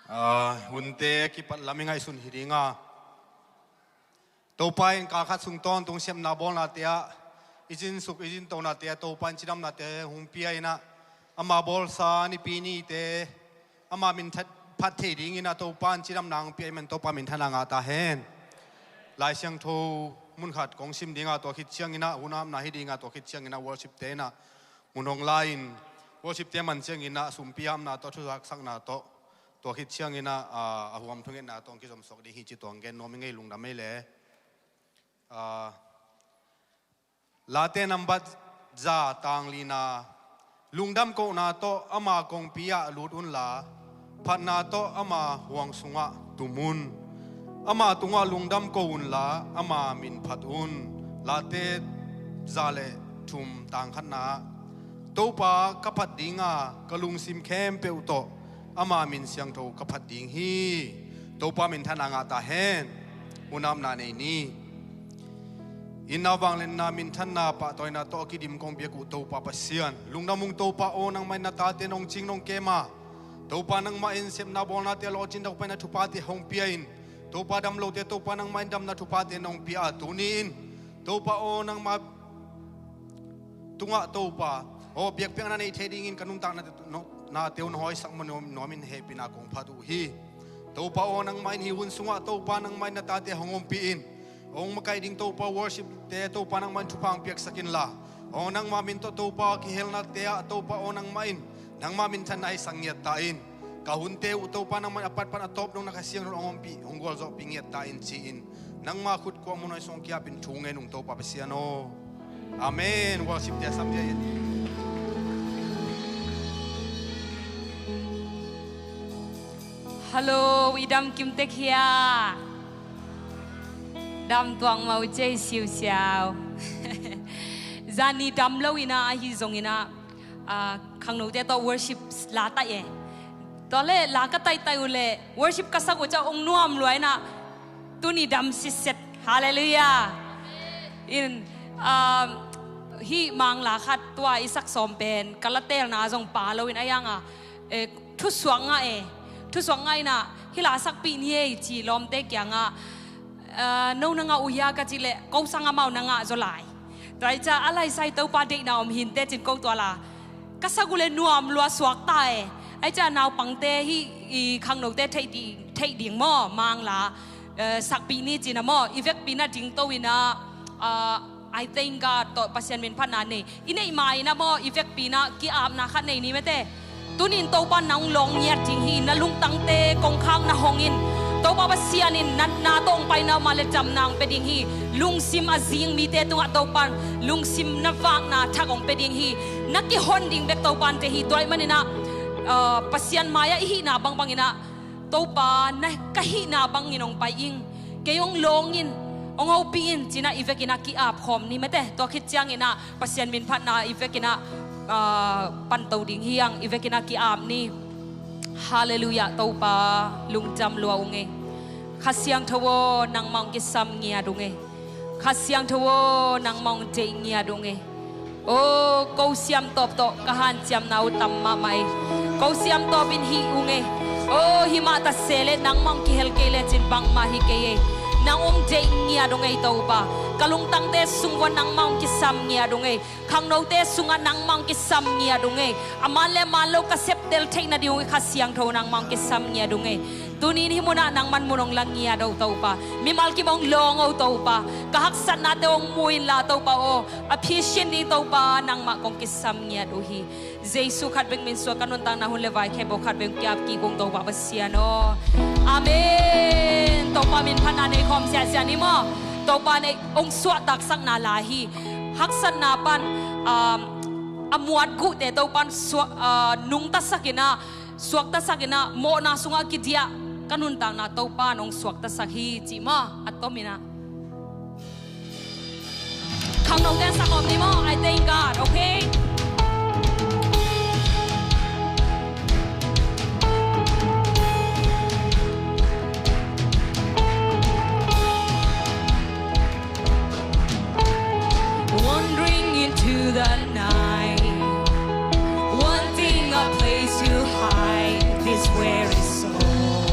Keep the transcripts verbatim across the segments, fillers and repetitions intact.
Ah, hunte kipat lam i ngaihsun hi ding a, Topa in kal khat sung tawntung sepna bawlnate ah, i zinsuk i zintonate ah Topa in cidamnate hong pia in ah, ama bawlsa Nipi nite ama min phat thei dingin ah Topa in cidamna hong pia ahih man Topa minthanna ngah ta hen. Lai Siangtho mun khat kong sim ding a, tua khit ciangin ah hun apna hi ding a, tua khit ciangin ah worship-te in ah mun hong la in, worship-te man ciangin ah sumpi apna tawh, thuzaksakna tawh, tua khit ciangin ah, ah, a huam thungetna tawh hong kizomsuak ding hi ci, tua hong gen nuam ing ei. Lungdam ei le. Ah, Late nambat za, tang lina. Lungdam kohna tawh ama kongpi ah lut unla, phatna tawh ama huang sungah tum un. Ama tungah lungdam ko unla, ama min phat un. Late za le thum, tang khatna ah, Topa ka phat ding a, ka lungsim khempeuh tawh ama min siangtho ka phat ding hi. Topa minthanna ngah ta hen. Hun apna nei ni. Itna, vangliatna, minthanna, pahtawina tawh a kidim kong biak uh Topa Pasian, lungdam ung Topa aw, nangmah in na tate nong cing nong kem a, Topa nangmah in sepna bawlnate a lawhcin, Topa in na thuphate hong pia in, Topa damlote Topa nangmah in damna thuphate nong pia a, tuni in Topa aw, nangmah tungah Topa aw, biakpiakna neih thei dingin ka nuntakna, no, nate uh na hawisak ma nuam, nuamin hehpihna kong phat uh hi. Topa aw, nangmah in hih hun sungah Topa nangmah in na tate hong ompih in, hong makaih ding Topa worship-te Topa nangmah in thupha hong piaksak inla, aw, nangmah min tawh Topa kihelnate ah Topa aw, nangmah in nangmah minthanna hisak ngiat ta in. Ka hunte uh Topa nangmah in a patpat a tawp dong na Kha Siangtho hong ompih, hong gualzawhpih ngiat ta in ci-in, nangmah khut kuah mun hong sung kiapin thu ngen ung Topa Pasian aw. Amen. Worship-te a sam dia in. Hello, i dam kim tek hia? Dam tuak mah uh cei siusiau. Zani dam lo in ah, ahi zongin ah, ah, khangnote tawh worship la taih e. Tua le la ka taihtaih uh le worship ka sak uh ciang ong nuam lua in ah, tuni dam sitset. Halleluiah. In, ah, hih Mangla khat tua i sak sawm pen ka la telna zong pa lo in a yang a, eh, thusuak ngah e. Thusuak ngah in ah, hih la sakpih ni ei ci lawmte kiangah, ah, no na ngah uh hia ka cih leh, ko sang amau na ngah zaw lai. Tua hi ciang a laisai Topa deihna om hinte cin ko tua la ka sak uh leh nuam lua suak ta e. Ahi ciang naupangte hih i khangnote theih ding, theih ding maw, Mangla, eh, sakpih ni cin a maw, i vekpi in ah dingto in ah, ah, I thank God tawh Pasian min phatna nei. I neih ma in ah maw, i vekpi in ah ki-apna khat nei ni mate. Tuni in Topa nang lawng ngiat ding hi, na lungtangte kongkhak na hong in. Topa Pasian in natna tawh hong paina om a le damna hong pia ding hi. Lungsim a zing mite tungah Topa in lungsim na vakna thak hong pia ding hi. Na kihon ding bek Topa in deih hi. Tua ahih manin ah, ah, Pasian mai-ah i hihna bangbang in ah, Topa, na ka hihna bangin hong pai ing. Kei hong lawng in, hong hopih in, ci-in ah i vekin ah ki-ap khawm ni mate. Tua khit ciangin ah Pasian min phatna i vekin ah, ah, panto ding hi hang, i vekin ah ki-ap ni. Halleluiah, Topa, lungdam lua ung ei. Kha Siangtho aw, nangmah hong kisam ngiat ung ei. Kha Siangtho aw, nangmah hong deih ngiat ung ei. Aw, ko siamtawp tawh ka hanciamna uh tam mahmah ei. Ko siamtawp in hih ung ei. Aw, hih mah ta se leh nangmah hong kihel kei lecin bangmah hi kei ei. Nang hong deih ngiat ung ei Topa. Ka lungtangte sung uah nangmah hong kisam ngiat ung ei. Khangnote sungah nangmah hong kisam ngiat ung ei. A man le man lo ka septel theih nading uh Kha Siangtho nangmah hong kisam ngiat ung ei. Tuni in hih munah nangman mun hong la ngiat o Topa. Mimal kim hong lawng o Topa. Ka haksatnate hong mu inla Topa aw, a phisin ding Topa nangmah kong kisam ngiat uh hi. Jesu khat bek min suang, ka nuntakna hun le vai khempeuh khat bek hong ki-ap kik ung Topa Pasian aw. Amen. Topa min phatna nei khawm siasia ni maw. Topa in hong suahtaksakna la hi. Haksatna pan, um, a muat guhte Topa in suah, uh, nungtasak in ah, suaktasak in ah, mawhna sungah kidiah ka nuntakna Topa in hong suaktasak hi cih maw, a tom in ah. Khangnote sang om ni maw, I thank God, okay? Wandering into the night, wanting a place to hide. This weary soul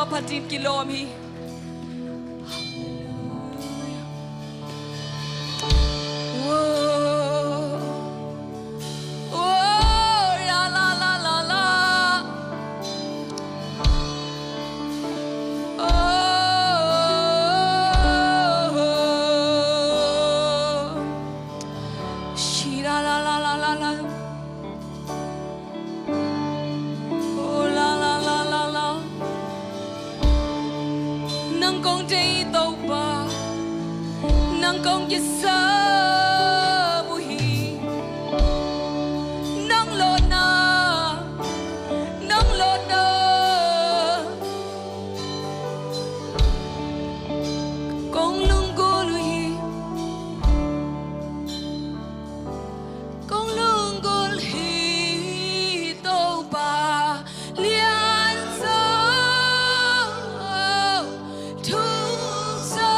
Phatin kilawm hi. Whoa. Whoa, la, la, la, la, la. Oh, shi, la, la, la, la, la, la. Oh, la, la, la, la, la. Nang kong deih, Topa. Nang kong kisam uh hi. Nang lawhna, nang lawhna kong lunggulh uh hi. Kong lunggulh hi, Topa Lian Zo, Thuk Zo,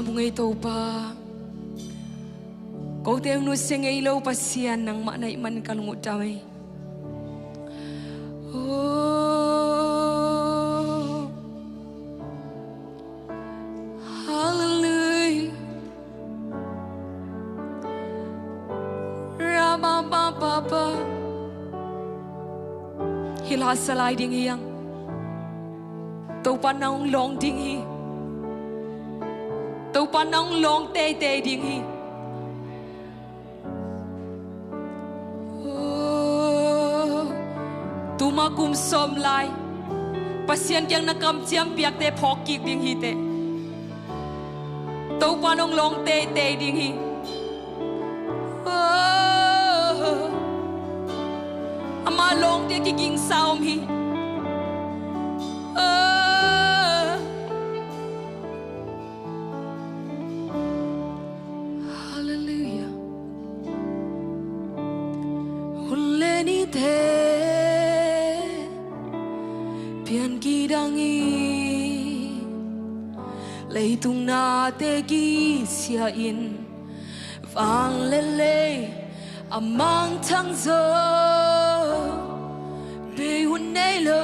Bung ei Topa, kote hong nusia ngei lo Pasian, nangmah na hih man ka lung uh dam ei. Oh, hallelujah. Ramamapapa. Hi la sa lai ding hi hang. Topa nang hong lawng ding hi. Topa nang hong lawng teitei ding hi. Oh, tuma kum sawm lai Pasian kiang na kamciam piakte phawk kik ding hi teh. Topa nang hong lawng teitei ding hi. Oh, ama lawngte kigingsa om hi. Oh. Hallelujah. Hun le nite pian kidang hi, leitung nate kisia in, van le lei a mangthang zo, bei hun nei lo,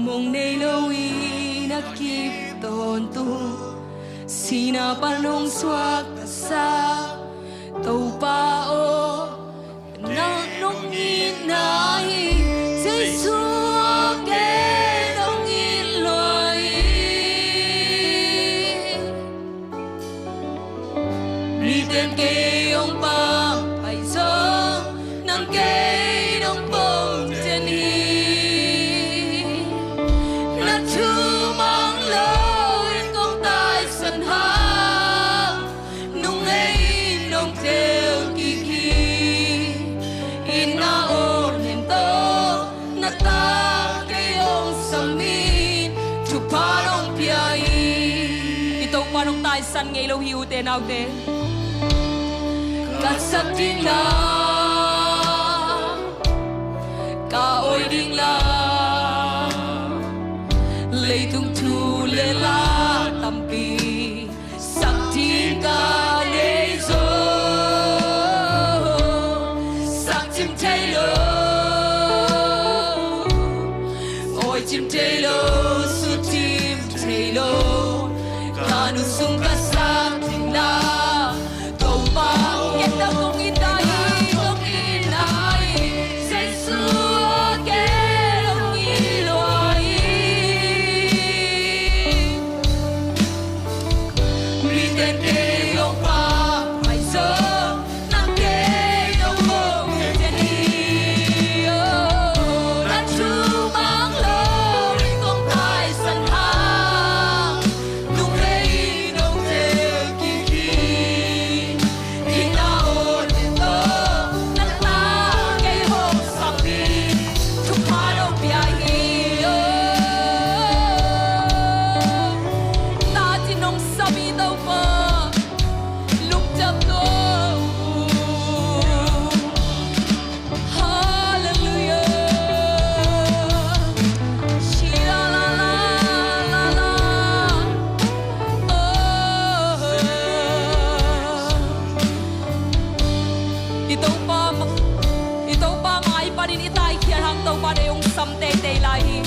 mong nei lo in a kip tawntung, sihna pan hong suaktasak Topa aw, nang nong itna hi. Jesu aw, kei nong it lua hi. Miten kei hong pampai zong, nang kei nong pom den hi. Na thu mang lo in kong taisan hang, nung ei in nong tel kik hi. Itna aw nen tawh na ta kei hong sam in, thupha nong pia hi. I Topa nong taisan ngei lo hi, ute naute. Ka sak ding la, ka awi ding la, leitung thu le la tampi sak ding ka nei zo. Sak cim thei lo, awi cim thei lo, sut cim thei lo, ka nu sung ka sak ding la, Topa aw, kei nang kong it na hi, kong it na hi. Jesu aw, kei nong it lua hi. Miten kei hong pampai zong, nang kei nong pom den hi. Oh, na thu mang lo in kong taisan hang, nung ei in nong tel kik hi. Itna aw nen tawh na ta kei hong sam in, thupha nong pia hi. Oh, na ci nong sam hi Topa, lungdam lo. Hallelujah. Shia la la la la. Oh. I Topa, i Topa mai panin i taikhiat hang Topa deih hong sam teitei lai hi.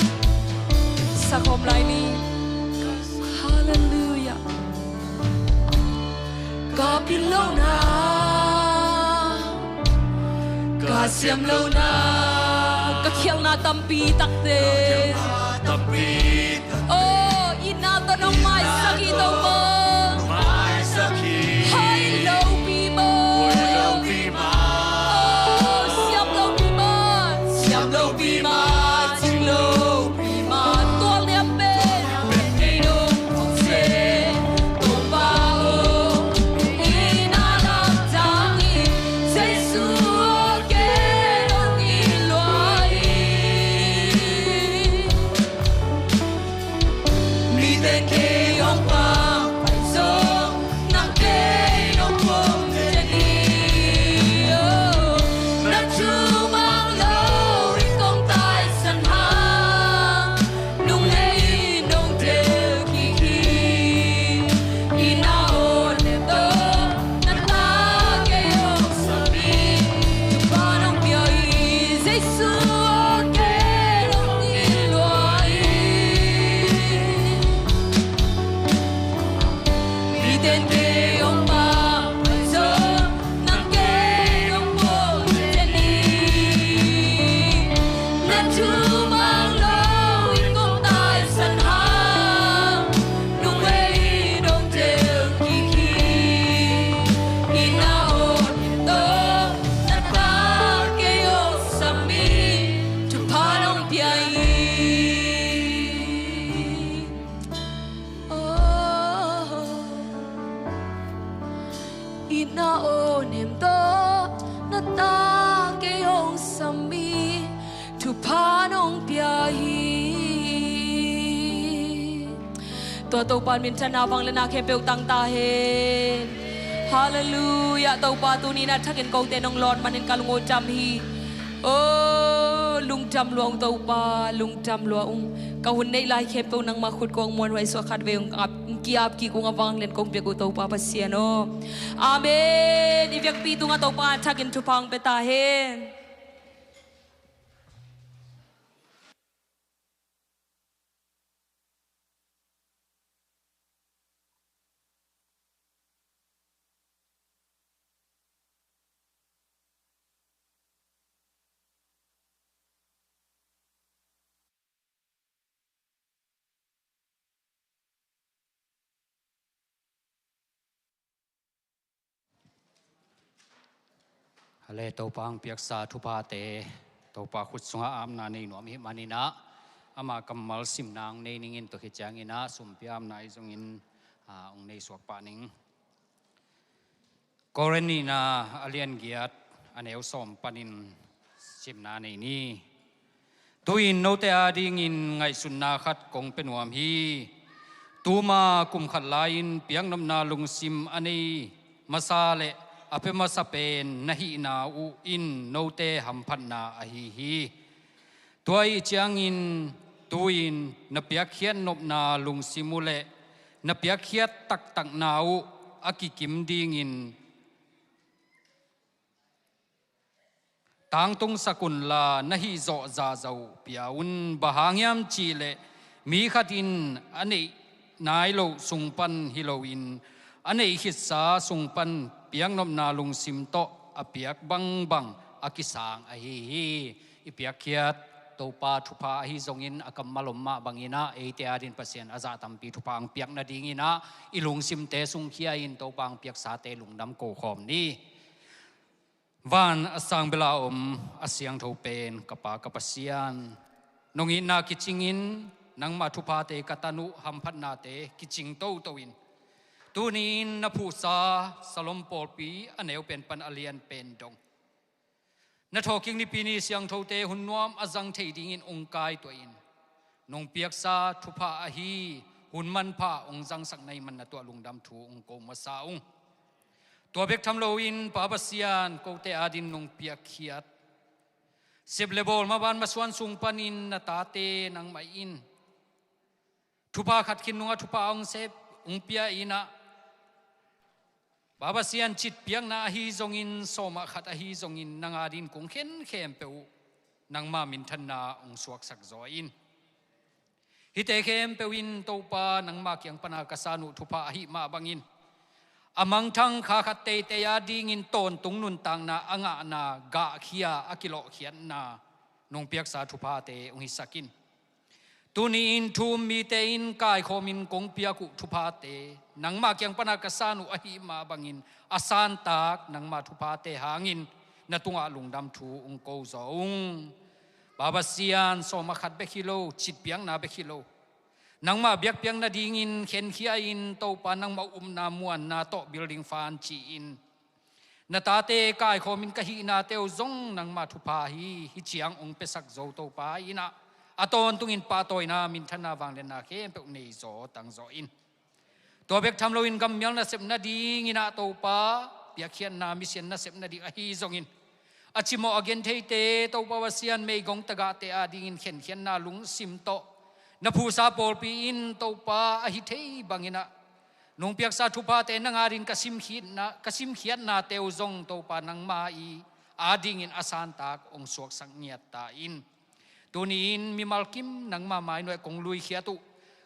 Sakhawm lai ni. Hallelujah. Ka pil lohna, ka siam lohna, ka khialhna tampi takte. Oh, itna tawh nong maisak hi Topa. Hoih lopi maw. Oh, siam lopi maw. Siam lopi maw. Cing lopi maw. Tualliam pen Thupha nong pia hi. Tua Topa minthanna vangliatna khempeuh tang ta hen. Halleluiah. Topa, tuni-in a thakin kote nong lawn manin ka lung uh dam hi. Oh, lungdam lua ung Topa, lungdam lua ung. Ka hun neih lai khempeuh nangmah khut kong muanhuai suak khat vei ung, ap, ki-ap kik ung, a vanglian kong piak uh Topa Pasian aw. Amen. I vekpi tungah Topa a thakin thupha hong pia ta hen. Hale, Topa hong piaksa thuphate Topa khut sungah apna nei nuam i hih manin ah, ama kammal simna hong nei ning in, tua khit ciangin ah sumpi apna ahi zongin, ah, hong nei suak pah ning. Korin nihna a lian giat, a neu sawm panin simna nei ni. Tu-in note adingin ngaihsutna khat kong pia nuam hi. Tuma kum khat lai-in piaknopna lungsim a nei masa le a pia masa pen na hihna uh in note hamphatna ahi hi. Tua ahih ciangin tu-in na piakkhiat nopna lungsim uh le na piakkhiat taktakna uh a kikim dingin tangtungsak unla, na hihzawh zaza uh pia un. Bang hang hiam cihleh mi khat in a neih nai loh sung pan hi loin, a neih khitsa sung pan piaknopna lungsim tawh a piak bangbang a kisang ahi hi. I piakkhiat Topa thupha ahi zongin, a kammal om mah bangin ah eite adingin Pasian a zah tampi thupha hong piak nadingin ah i lungsimte sungkhia-in Topa hong piaksate lungdam ko khawm ni. Van a sang bela om a siangtho pen ka Pa ka Pasian, nong itna kicingin nangmah thuphate ka tan uh, hamphatnate kicing toto in, tuni-in na phuhsa Salom pawlpi a neu pen pan a lian pen dong, na thawhkik Nipi ni siangthote hun nuam a zang thei dingin hong kaituah in, nong piaksa thupha ahi hun manpha hong zangsak na hih man na tuah lungdam thu hong ko masa ung. Tua bek tham loin Pa Pasian, kote adingin nong piakkhiat sep le bawl, maban masuan sung panin na tate nangmah in thupha khat khin nungah thupha hong sep, hong pia in ah, Pa Pasian, citpiakna ahi zongin, sawm ah khat ahi zongin, nang adingin kong khen khempeuh uh nangma minthanna hong suaksak zaw in. Hihte khempeuh in Topa, nangma kiang pana ka san uh thupha ahih mah bangin, a mangthang kha khat teitei adingin tawntung nuntakna a ngahna, gahkhia a kilawhkhiatna, nong piaksa thuphate hong hisak in. Tuni-in thu-um mite in kaikhawmin kong piak uh thuphate, nangma kiang pana ka san uh ahih mah bangin, a santak nangma thuphate hangin na tungah lungdam thu hong ko zaw ung. Pa Pasian, sawm ah khat bek hi lo, citpiakna bek hi lo, nangmah biakpiak nadingin khenkhia-in, Topa, nangmah upna muanna tawh building fan ci-in, na tate kaikhawmin ka hihnate uh zong nangma thupha hi, hih ciang hong piasak zo Topa in ah, a tawntungin pahtawina, minthanna, vangliatna khempeuh nei zaw tang zaw in. Tua bek tham loin gammial nasep nadingin ah Topa, piakkhiatna, mission nasep nading ahi zongin, a cimawh a gentheite Topa Pasian, meigong tagahte adingin khenkhiatna lungsim tawh na phuhsa pawlpi in Topa, ahi thei bangin ah nong piaksa thuphate nang adingin ka simkhiatna, ka simkhiatnate uh zong Topa, nangmah adingin a santak hong suaksak ngiat ta in. Tuni-in mimal kim nangma mainuai kong luikhiat uh,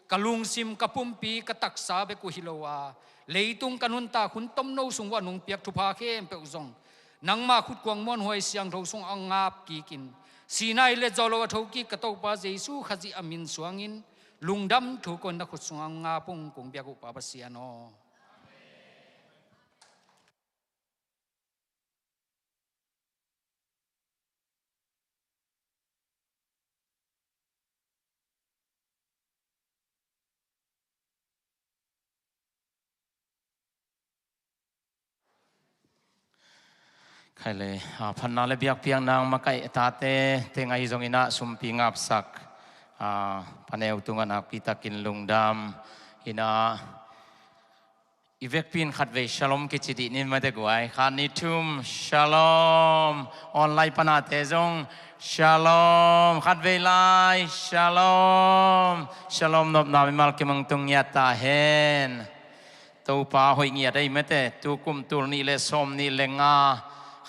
ka lungsim, ka pumpi, ka taksa bek uh hi lo a, leitung ka nuntak hun tomno sung uah nong piak thupha khempeuh zong nangma khut kuang muanhuai siangtho sungah hong ap kikin, sihna in let zawh loh a thokik ka Topa Jesu Khazih a min suangin lungdam thu ko-in na khut sungah hong ap ung, kong biak uh Pa Pasian aw. Khai le, a, phatna le biakpiakna makaih a tate teng ahi zongin ah sumpi ngapsak, a, paneu tungah nakpi takin lungdam. Ina, i vekpi in khatvei shalom kici dih ni mate guai. Khat, nih, thum, shalom. Online panate zong shalom. Khatvei lai shalom. Shalom nopna mimal kimang tung ngiat ta hen. Topa hoih ngiat ei mate, tu kum tul nih le sawm nih le nga,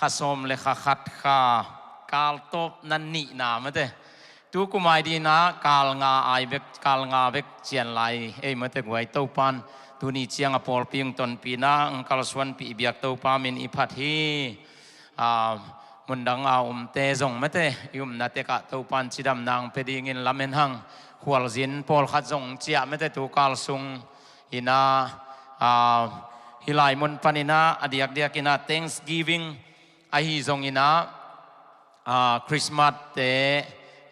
kha sawm le kha khat kha, kal tawp na nihna mate. Tu kum ai dina kal nga ai bek, kal nga bek cian lai ei mate guai. Topan tuni ciang a pawlpi hong tonpihna hong kalsuanpih i biak Topa min i phat hi. A, mundang a umte zong mate, i umna tekah Topan cidamna hong pia dingin lamen hang. Khualzin pawlkhat zong ciah mate tu kal sung. Ina, a, hih lai mun paninah a diakdiak inah Thanksgiving ahi zonginah, a, Christmas te,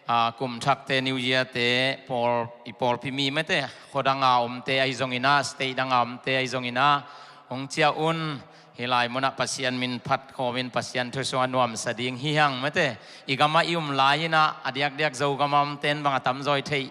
a, kumthakte, New Year te, pawl, i pawlpi mi mate, khuadanga omte ahi zonginah, state danga omte ahi zonginah, hong ciah un. Hih lai munah Pasian min phat khawmin Pasian thusuah nuamsa ding hi hang mate. I gamah i um lai inah a diakdiak Zogama omten bang a tamzawi theih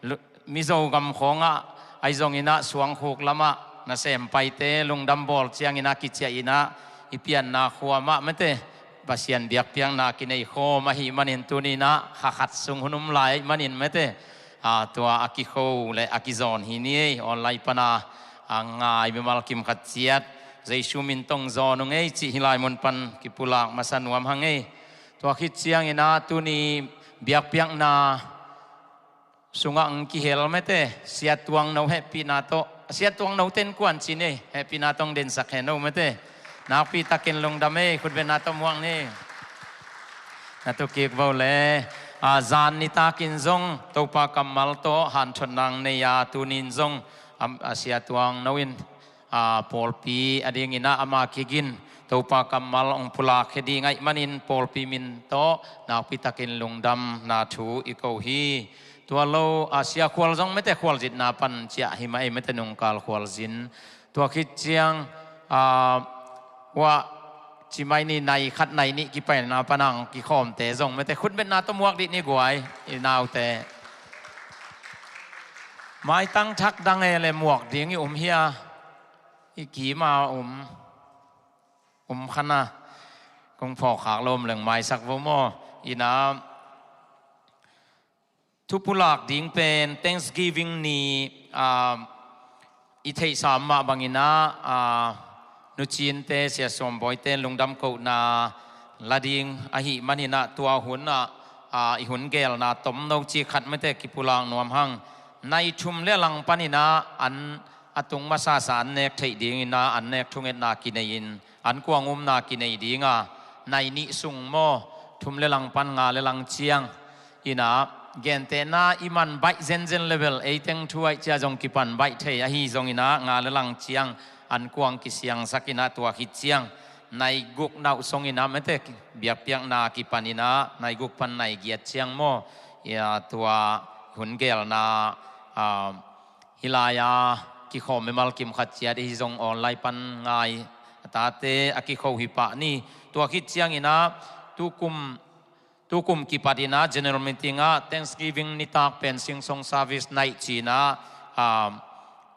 lu-, Mizo gam khawngah ahi zonginah suangkhuk lamah nasem paite lungdam bawl cianginah kiciah inah i pianna khuamah mate Pasian biakpiakna kinei khawm ahi manin tuninah kha khat sung hun um lai ahi manin mate, a, tua a kikho le a kizawn hi ni ei. Online pana a ngai mimal kim khat ciat Jesu min tong zawn ung ei cih hih lai mun pan kipulak masa nuam hang ei. Tua khit cianginah tuni biakpiakna sungah ang kihel mate, Sia Tuang No hehpihna tawh, Sia Tuang No ten kuan cin ei, hehpihna tawh ang densak hen no mate. Nakpi takin lungdam ei, khutbetna tawh muak ni. Na tukik bo le, a, zan nitakin zong Topa kammal tawh hanthotna ang nei a, tunin zong, am, a, Sia Tuang No in a, pawlpi a dinginah ama kigin Topa kammal hong pulakkhia ding ahi manin pawlpi min tawh nakpi takin lungdamna thu i ko hi. Tua lo, a, Sia Khual zong mate khualzinna pan ciah hi mah ei mate nungkal khualzin. Tua khit ciang, a, uah cimai ni nai khat nai nih kipaina panang kikhawmte zong mate khutbetna tawh muak dih ni guai i naute. Maitang thak dang e le muak ding i um hia? I kima um, um khana kong phawkkhak lawm leng maisak vo maw? Ina, thupulak ding pen Thanksgiving ni, a, i theihsa mah banginah, a, nucinte, Sia Suam Bawite lungdam kohna la ding ahi maninah tua hunah, a, i hun gelna tomno ci khat mate kipulak nuam hang. Nai thum le lang paninah an a tung masasa an nek theih dinginah an nek thungetna kinei-in an kuang umna kinei dinga nai nih sung maw, thum le lang pan nga le lang ciang. Ina, gentehna i man baih zenzen level eiteng thu aih cia zong kipan baih thei ahi zonginah nga le lang ciang an kuang kisiangsak inah tua khit ciang nai guk nauh songinah mate biakpiakna kipaninah nai guk pan nai giat ciang maw, ia, tua hun gelna, a, hih lai-a kikhawm mimal kim khat ciat ahi zong online pan ngai a tate a kikho hi pah ni. Tua khit cianginah tukum, tukum kipatinah general meeting ah Thanksgiving nitak pen singsong service naih cinah, a,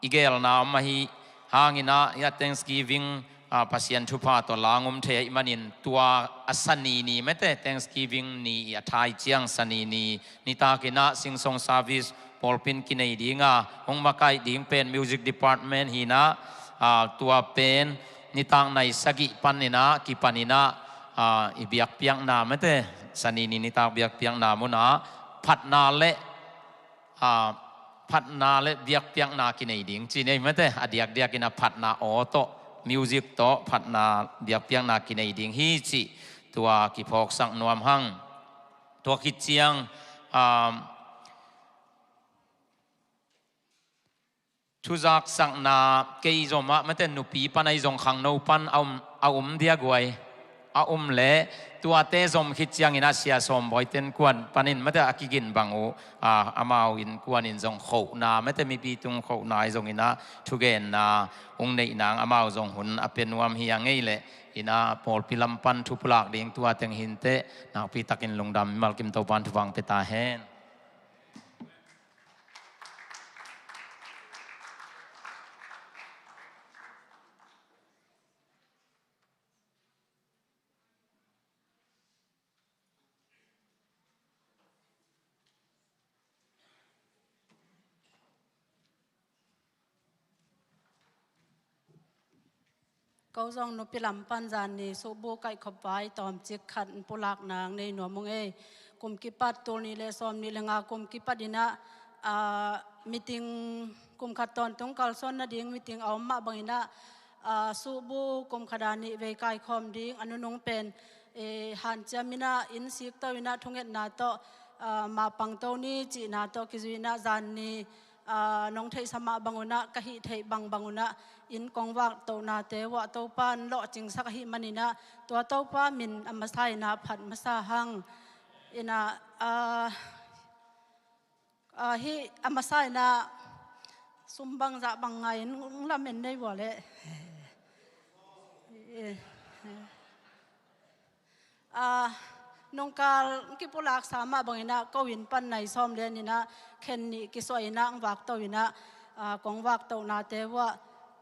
i gelna om ahi hanginah ia Thanksgiving, a, Pasian thupha tawh lang um thei ahi manin tua a sani ni mate Thanksgiving ni i a thai ciang sani ni nitakinah singsong service pawlpin kinei dinga hong makaih ding pen music department hinah, a, tua pen nitak nai sagih paninah kipaninah, a, i biakpiakna mate sani ni nitak biakpiakna munah phatna le, a, phatna le biakpiakna kinei ding ci nei mate a diakdiakin a phatna aw tawh music tawh phatna biakpiakna kinei ding hi cih tua kiphawksak nuam hang. Tua khit ciang, a, thuzaksakna kei zomah mate nupi pan ahi zong khangno pan a um, a um dia guai. a um leh tuate zom khit ciangin ah Sia Sawm Bawi Ten Kuan panin mate a kigin bang uh, ah, amau innkuan in zong khohna, mate mipi tung khohna ahi zongin ah thugenna hong neih nang amau zong hun a pia nuam hi a ngei leh in ah pawlpi lam pan thu pulak ding tua teng hi inteh, nakpi takin lungdam, mimal kim Topa'n thupha hong pia ta hen. Ko zong nupi lam pan zan ni suhbu kaihkhop vai tawmcik khat in pulak nang nei nuam ung ei. Kum kipat tul nih le sawm nih le nga kum kipat in ah, ah, meeting kum khat tawntung kalsuan nading meeting a om mah bangin ah, ah, suhbu kum khat a nih vei kaikhawm ding a nunung pen, eh, hanciam in ah inn sikto in ah thungetna tawh, ah, mapangto ni cihna tawh kizui in ah zan ni, ah, nong theihsa mah bang un ah ka hih theih bangbang un ah inn kong vaktohnate uah Topa'n lawhcingsak ahih manin ah tua Topa min a masa in ah phat masa hang. In ah, ah, ah, hih a masa in ah sum bangzah bang ngai in lamen nei vua leh. Ah, nungkal kipulaksa mah bangin ah ko inn pan nai sawm lian in ah khen nih kisuah in ah ang vakto in ah, ah, kong vaktohnate uah,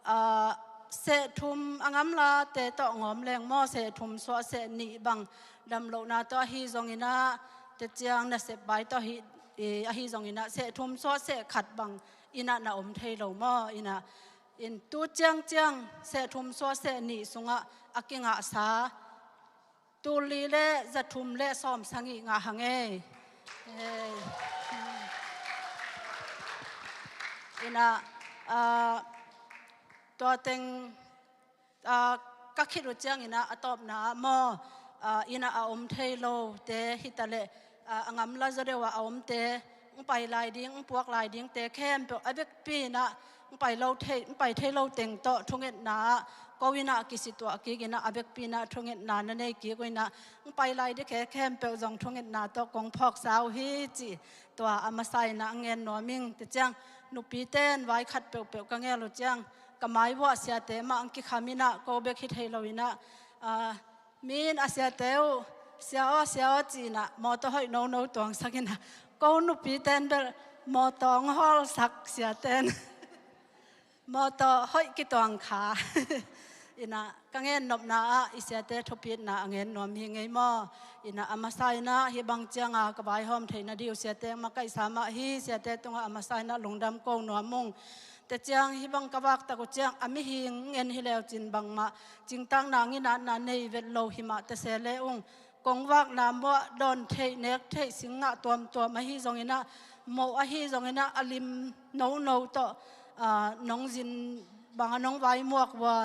ah, seh thum a ngamlate tawh ngawm leng maw, seh thum suah seh nih bang damlohna tawh ahi zongin ah, te ciang nasep bai tawh hi, eh, ahi zongin ah seh thum suah seh khat bang in ah na om thei lo maw, in ah in tu ciangciang seh thum suah seh nih sungah a kingahsa tul li le za thum le sawm sagih ngah hang ei. Ei. In ah, ah, tua teng, ah, ka khit uh ciangin ah a tawpna ah maw, ah, in ah a om thei lote hi ta leh, ah, a ngamla zaw deuh ah a omte, ang pai lai ding, ang puak lai dingte khempeuh a vekpi in ah ang pai lo thei, ang pai thei lo teng tawh thungetna ah ko in ah kisituah kik in ah a vekpi in ah thungetna na nei kik uh in ah ang pai lai ding khe khempeuh zong thungetna tawh kong phawksa uh hi cih tua a masa in ah a ngen nuam ing. Te ciang nupite in vai khat peuhpeuh ka ngel uh ciang ka mai uah siate mah ang kikham in ah ko bek hi thei lo in ah, ah, mi in a siate uh, "Sia aw, sia aw," ci in ah mawtaw hoih nono tuangsak in ah, ko nupite in bel mawtaw ang hawlsak siate in. Mawtaw hoih kituang kha. In ah ka ngennopna ah i siate thupitna a ngen nuam hi ngei maw. In ah a masa in ah hih bang ciang a ka vaihawm theihna ding uh siate makaihsa mah hi, siate tungah a masa in ah lungdam ko nuam ung. Te ciang hih bang ka vaktak uh ciang a mihing ngen hi leu cin bangmah cingtak nang in ah na nei vet lo hi mah ta se le ung. Kong vakna muah dawn theih nek theih sing ngah tuamtuam ahi zongin ah, moh ahi zongin ah a lim nono tawh, ah, nong zin bang a nong vai muak uh a,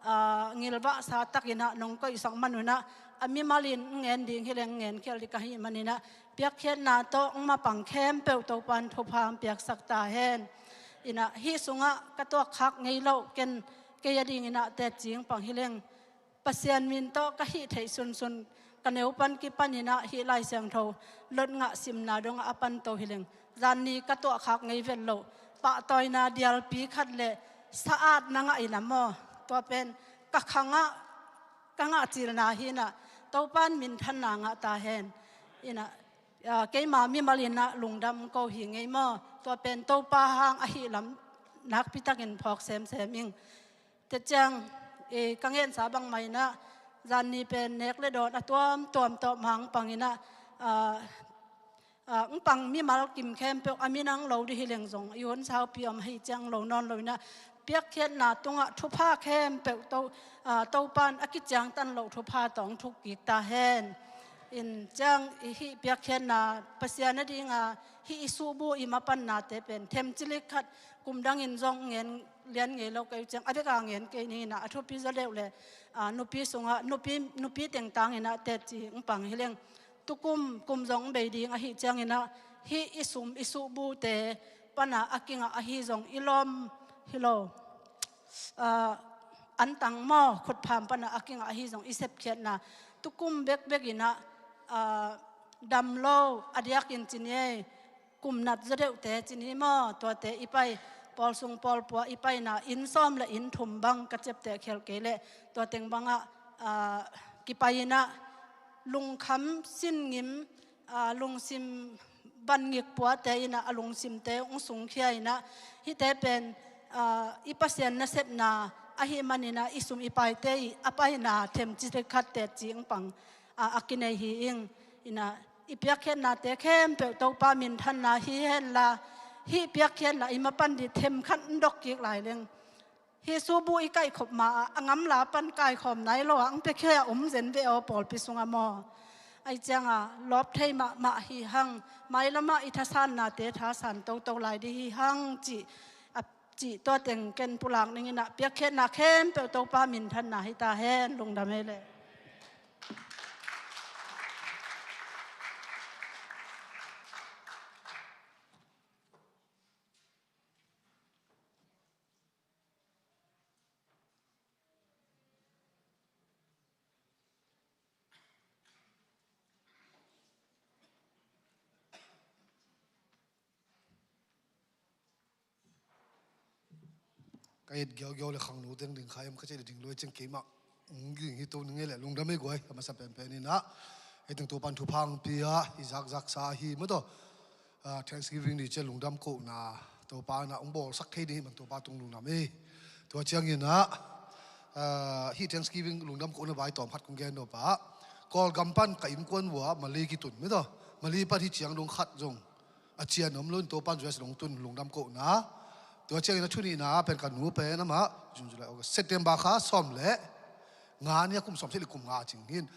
ah, ngilvahsa takin ah nong koihsak man un ah, a mimal in ngen ding hi leng ngen khial ding ka hih manin ah piakkhiatna tawh ang mapang khempeuh Topa'n thupha ang piaksak ta hen. In ah hih sungah ka tuakkhak ngei loh ken kei a dingin ah teci ang pang hi leng Pasian min tawh ka hih theih sunsun ka neu pan kipan in ah hih Lai Siangtho Lot ngah simna dongah a pan to hi leng zan ni ka tuahkhak ngei vet loh pahtawina dialpi khat le sa-atna ngah in ah maw, tua pen ka khangah ka ngah cilna hi in ah Topa'n minthanna ngah ta hen. In ah, ah, keima mimal in ah lungdam ko hi ngei maw, tua pen Topa hang ahih lam nakpi takin phawk semsem ing. Te ciang, eh, ka ngensa bangmah in ah zan ni pen nek le dawn a tuamtuam tawh mang pang in ah, ah, ah, ang pang mimal kim khempeuh a minang lo ding hi leng zong i hun saupi om ahi ciang lo nawn lo in ah piakkhiatna tungah thupha khempeuh to, ah, Topa'n a kiciangtan loh thupha tawh ang thuk kik ta hen. In ciang i hih piakkhiatna Pasian a ding a hih i suhbu i mapannate pen themcilik khat kum dangin zong ngen lian ngei lo kei uh ciang a bek a ngen kei ning in ah a thupi zaw deuh le, ah, nupi sungah nupi, nupi tengtang in ah teci ang pang hi leng tukum kum zong ang bei ding ahih ciangin ah hih i sum i suhbute pan a a kingah ahi zong i lawm hi lo, ah, antang maw khutpham pan a a kingah ahi zong i sepkhiatna tukum bekbek inah, ah, dam lo, a diakin ci ni ei, kum nat zaw deuhte ci ni maw, tuate i pai, pawl sung pawl pua i paina, inn sawm le inn thum bang ka ciapteh khial kei leh, tua teng bangah, ah, kipai inah lungkham sin ngim, ah, lungsim van ngik puate inah a lungsimte hong sungkhia inah, hihte pen, ah, i Pasian nasepna ahih maninah i sum i paite i a paina themci khat tetci hong pang, ah, a kinei hi ing. Inah i piakkhiatnate khempeuh Topa minthanna hi henla, hih piakkhiatna i mapan dih themkhat hong dok kik lai leng, hih subu i kaihkhop ma-ah a ngamla pan kaikhawm nai lo-ah hong piakhia om zen ve aw, pawlpi sungah maw. Ahi ciangah lawp thei mahmah hi hang, mailamah i thasannate thasan toto lai dih hi hang cih, a cih tua teng ken pulak ning inah, piakkhiatna khempeuh Topa minthanna hi ta hen. Lungdam ei leh. Ka et giaugiau le khangno teng ding kha hiam, ka cih le ding luai ciang keimah hong ging hi to ning ei leh. Lungdam ei guai, a masa penpen inah ei teng Topan thupha hong pia, i zakzaksa hi maw taw. Ah, Thanksgiving ni ciang lungdam kohna Topa inah hong bawlsak thei ding hih man Topa tung lungdam ei. Tua ciang inah, ah, hih Thanksgiving lungdam kohna vai tawm khat kong gen nop ah, Kawlgam pan ka innkuan uh ah mali kitun maw taw. Mali pan hih ciang dong khat zong a cian om lo in, Topan U S dong tun lungdam kohna. Tua ciang inah thu nihna pen ka nu pen amah June, July, August, September kha sawm le nga ni-a kum sawm sih le kum nga cing hi in.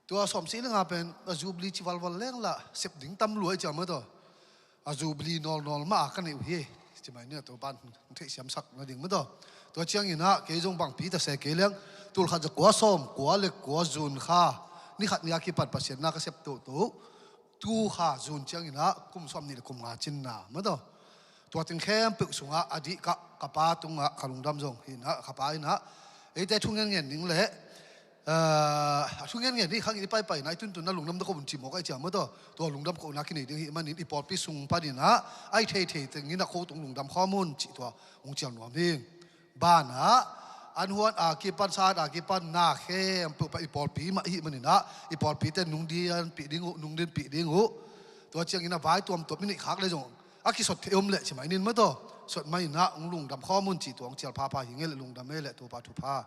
Tua sawm sih le nga pen a Jubilee ci valval leng lah sep ding tam lua i ciam maw taw. A Jubilee nawlnawl mah a ka neih uh hi. Ci mai ni a, Topan hong theihsiamsak nading maw taw. Tua ciang inah kei zong bangpi ta se kei leng, tul khat za kua sawm kua le kua June kha ni khat ni-a kipan Pasian na ka sep toto. Tu kha June ciang inah kum sawm nih le kum nga cinna maw taw. Tua teng khempeuh sungah a dih ka, ka pa tungah ka lungdam zong hi inah, ka pa inah eite thu ngenngen ning leh, ah, a thu ngenngen nih khang i paipai inah i tuntunna lungdam dah ko un ci mawk a i ciam maw taw. Tua lungdam kohna kinei ding hih manin i pawlpi sung pan inah a i theithei teng inah ko tung lungdam khawm un cih tua hong cial nuam hi. Banah an huan a kipan, sat a kipan na khempeuh pan i pawlpi mah i hih maninah i pawlpite nungdianpih ding uh, nungdinpih ding uh. Tua ciang inah vai tuamtuam i neih khak le zong a kisot thei om leh ci mai ning maw taw. Sot mai inah hong lungdam khawm un cih tua hong cial phapha hi ing ei leh. Lungdam ei leh, Topa thupha.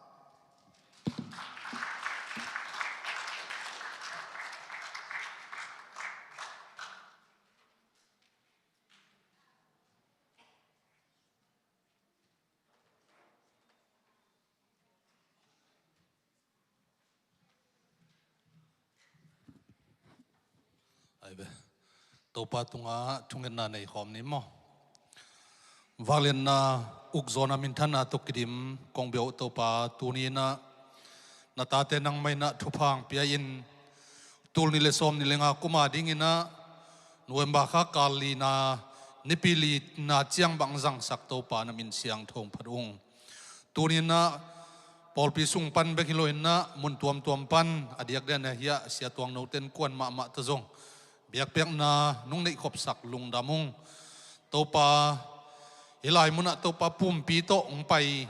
Ai ve. Topa tungah thungetna nei khawm ni maw. Vangliatna ukzawhna minthanna tawh kidim kong bia uh Topa, tuni inah na tate nangmah inah thupha hong pia in, tul nih le sawm nih le nga kum a ding inah November kha kal lina, nipi lina ciang bang zangsak Topa na min siangtho hong phat ung. Tuni inah pawlpi sung pan bek hi lo inah mun tuamtuam pan a diakdiak inah hiah Sia Tuang Note innkuan mahmah tawh zong biakpiakna nong neihkhopsak lungdam ung. Topa, hih lai munah Topa pumpi tawh hong pai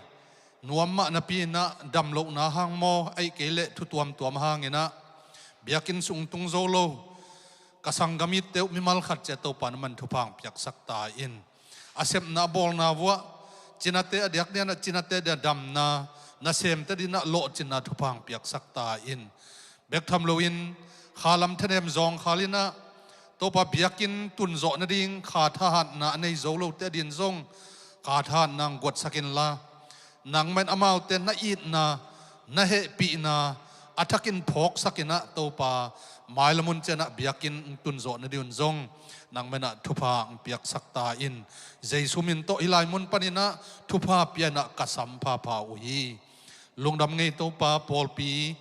nuam mah napi inah, damlohna hang maw, ahih kei leh thu tuamtuam hang inah biakinn sung tung zo lo ka sanggam itte uh mimal khat ciat Topa na man thupha hong piaksak ta in. A sepna a bawlna vuah cinate a diakdiak inah cinate dia damna, nasemte dinah lawhcinna thupha hong piaksak ta in. Bek tham loin khalam thanem zawngkhal inah Topa biakinn tunzawh nading kha thahatna a nei zo lote adin zong kha thahatna hong guatsak inla, nangmah in amaute na itna, na hehpihna a thakin phawksak inah Topa, mailam hun cianah biakinn hong tunzawh nading un zong nangmah inah thupha hong piaksak ta in. Jesu min tawh hih lai mun pan inah thupha pia inah ka sam phapha uh hi. Lungdam ngei Topa, pawlpi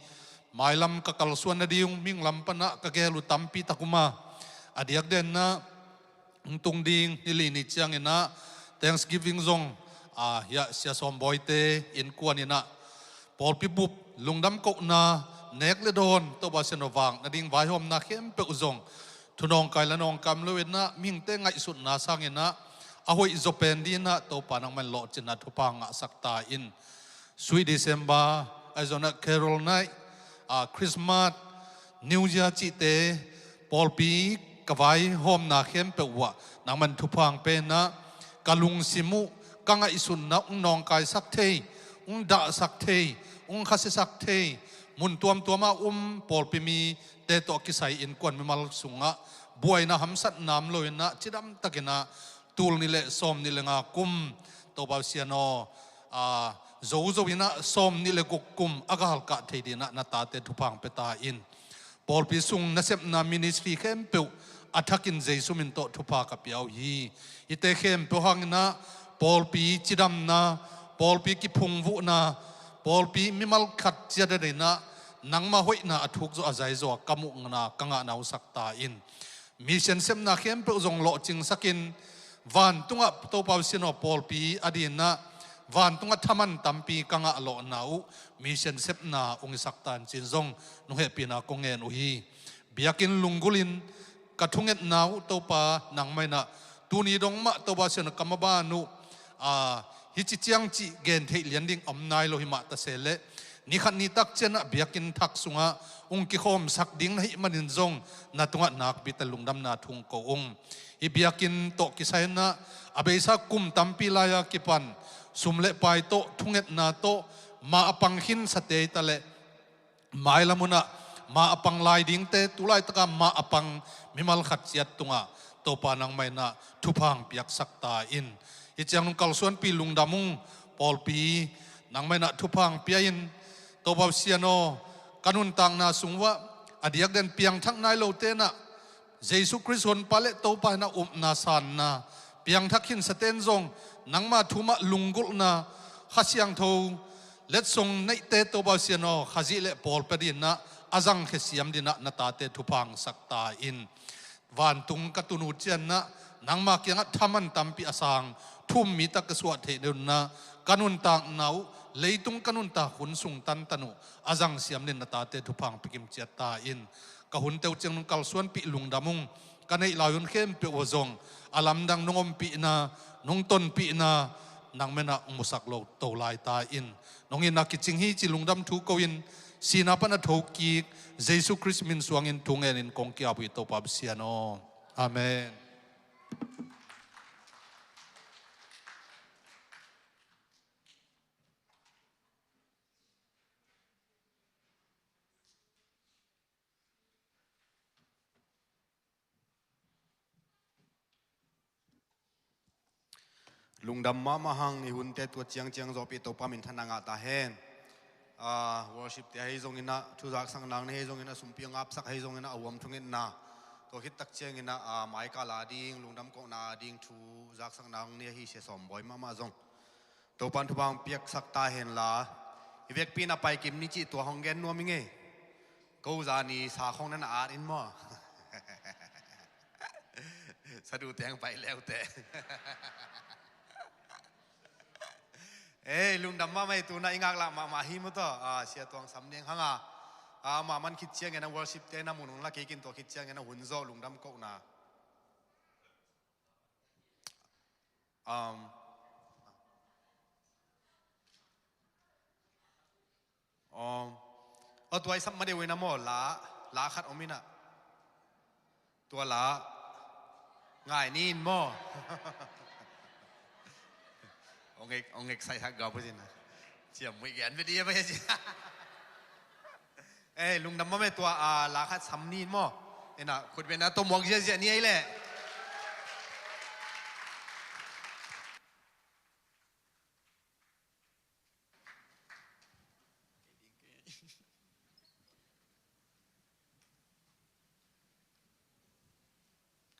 mailam ka kalsuan nading minglam panah ka gel uh tampi tak um a, a diakdiak inah hong tung ding ni li ni ciang inah Thanksgiving zong, a, hiah Sia Sawm Bawite innkuan inah pawlpi bup lungdam kohna nek le dawn Topa Pasian aw vak nading vaihawmna khempeuh zong thu nawngkai la nawngkam lo inah mihingte ngaihsutna sanginah a hoih zaw pen dinah Topa nangman lawhcinna thupha ngahsak ta in. Sweet December, ahi zonah Carol Night, a, Christmas, New Year cihte pawlpi ka vaihawmna khempeuh uh ah nangman thupha hong penah ka lungsim uh, ka ngaihsutna uh hong nawngkaisak thei, hong dahsak thei, hong khasiasak thei mun tuamtuam ah um pawlpi mite tawh kisai innkuan mimal sungah buaina hamsatna om lo inah cidamtakinah tul nih le sawm nih le nga kum Topa Pasian aw, a, zozo inah sawm nih le guk kum a galkah thei dinah na tate thupha hong pia ta in. Pawlpi sung nasepna ministry khempeuh a thakin Jesu min tawh thupha ka pia uh hi. Hihte khempeuh hanginah pawlpi cidamna, pawlpi kiphungvuhna, pawlpi mimal khat ciat a dinah nangma hoihna a thuk zawh a zai zawh a ka muhna ka ngahna uh sak ta in. Mission sepna khempeuh zong lawhcingsakin vantungah Topa Pasian aw pawlpi a dinah vantungah thaman tampi ka ngah lawhna uh mission sepna hong hisak ta in ci-in zong nunghehpihna kong ngen uh hi. Biakinn lunggulhin ka thungetna uh Topa nangmah inah tuni dong mah Topa Pasian aw ka maban uh, a, hici ciang cih gen theih lian ding om nai lo himah ta se leh nikhat nitak cianah biakinn thak sungah hong kikhawmsak ding na hih manin zong na tungah nakpi ta lungdamna thu hong ko ung. Hih biakinn tawh kisai inah a beisa kum tampi lai-a kipan sum le pai tawh thungetna tawh ma a pang khinsate hi ta leh mailam hunah ma a pang lai dingte tu laitaka ma a pang mimal khat ciat tungah Topa nangmah inah thupha hong piaksak ta in. Hih ciang nong kalsuanpih lungdam ung. Pawlpi nangmah inah thupha hong pia in. Topa Pasian aw, ka nuntakna sung uh ah a diakdiakin piangthak nai lote inah Jesu Khrist Honpa le Topa inah upna sanna piangthak khinsate'n zong nangma thu mah lunggulhna, Kha Siangtho letsong neihte Topa Pasian aw, Khazih le pawlpi a dinah a zangkhia siam dinah na tate thupha hong sak ta in. Vantung ka tun uh cianginah nangma kiangah thaman tampi a sang thu um mi tak ka suah theih dinah ka nuntakna uh, leitung ka nuntak hun sung tantan uh a zang siam din na tate thupha hong pia kim ciat ta in. Ka hunte uh ciang nong kalsuanpih lungdam ung. Ka neih lai hun khempeuh uh ah zong a lamdang nong ompihna, nong tonpihna nangmah inah hong musak lo to lai ta in. Nong itna kicing hi ci lungdam thu ko in, sihna pan a thokik Jesu Khrist min suangin thu ngenin kong ki-ap uh hi Topa Pasian aw. Amen. Lungdam mahmah hang, i hunte tua ciangciang zawhpih Topa minthanna ngah ta hen. Ah, worship te ahi zonginah, thu zaksak nang ni ahi zonginah, sumpi a ngapsak ahi zonginah, a huam thungetna tua khit tak cianginah, ah, maika la ding, lungdam kohna ding thu zaksak nang ni ahi sia sawm bawi mahmah zong Topan thupha hong piaksak ta henla, i vekpi in a paikim ni cih tua hong gen nuam ing ei. Ko zani sa khong nan a at in maw? Sadu teng pai leute. Ei, lungdam mahmah ei, tuna i ngaklah mahmah hi maw taw. Ah, Sia Tuang Sam Niang hanga, ah, amah man khit ciangin a worship te na mun hong la kik in, tua khit ciangin a hun zawh lungdam kohna. Um, um, aw, tua i sap ma deuh in a maw, la, la khat om in a. Tua la ngai ni in maw? Ong ek, ong ek sai hak gau pui sin a. Ciam muih gen ve di a pai a ci. Eh, lungdam mahmah ei, tua, ah, la khat sam ni in maw? Ina, khut beng na tawh muak ziahziah ni ei leh.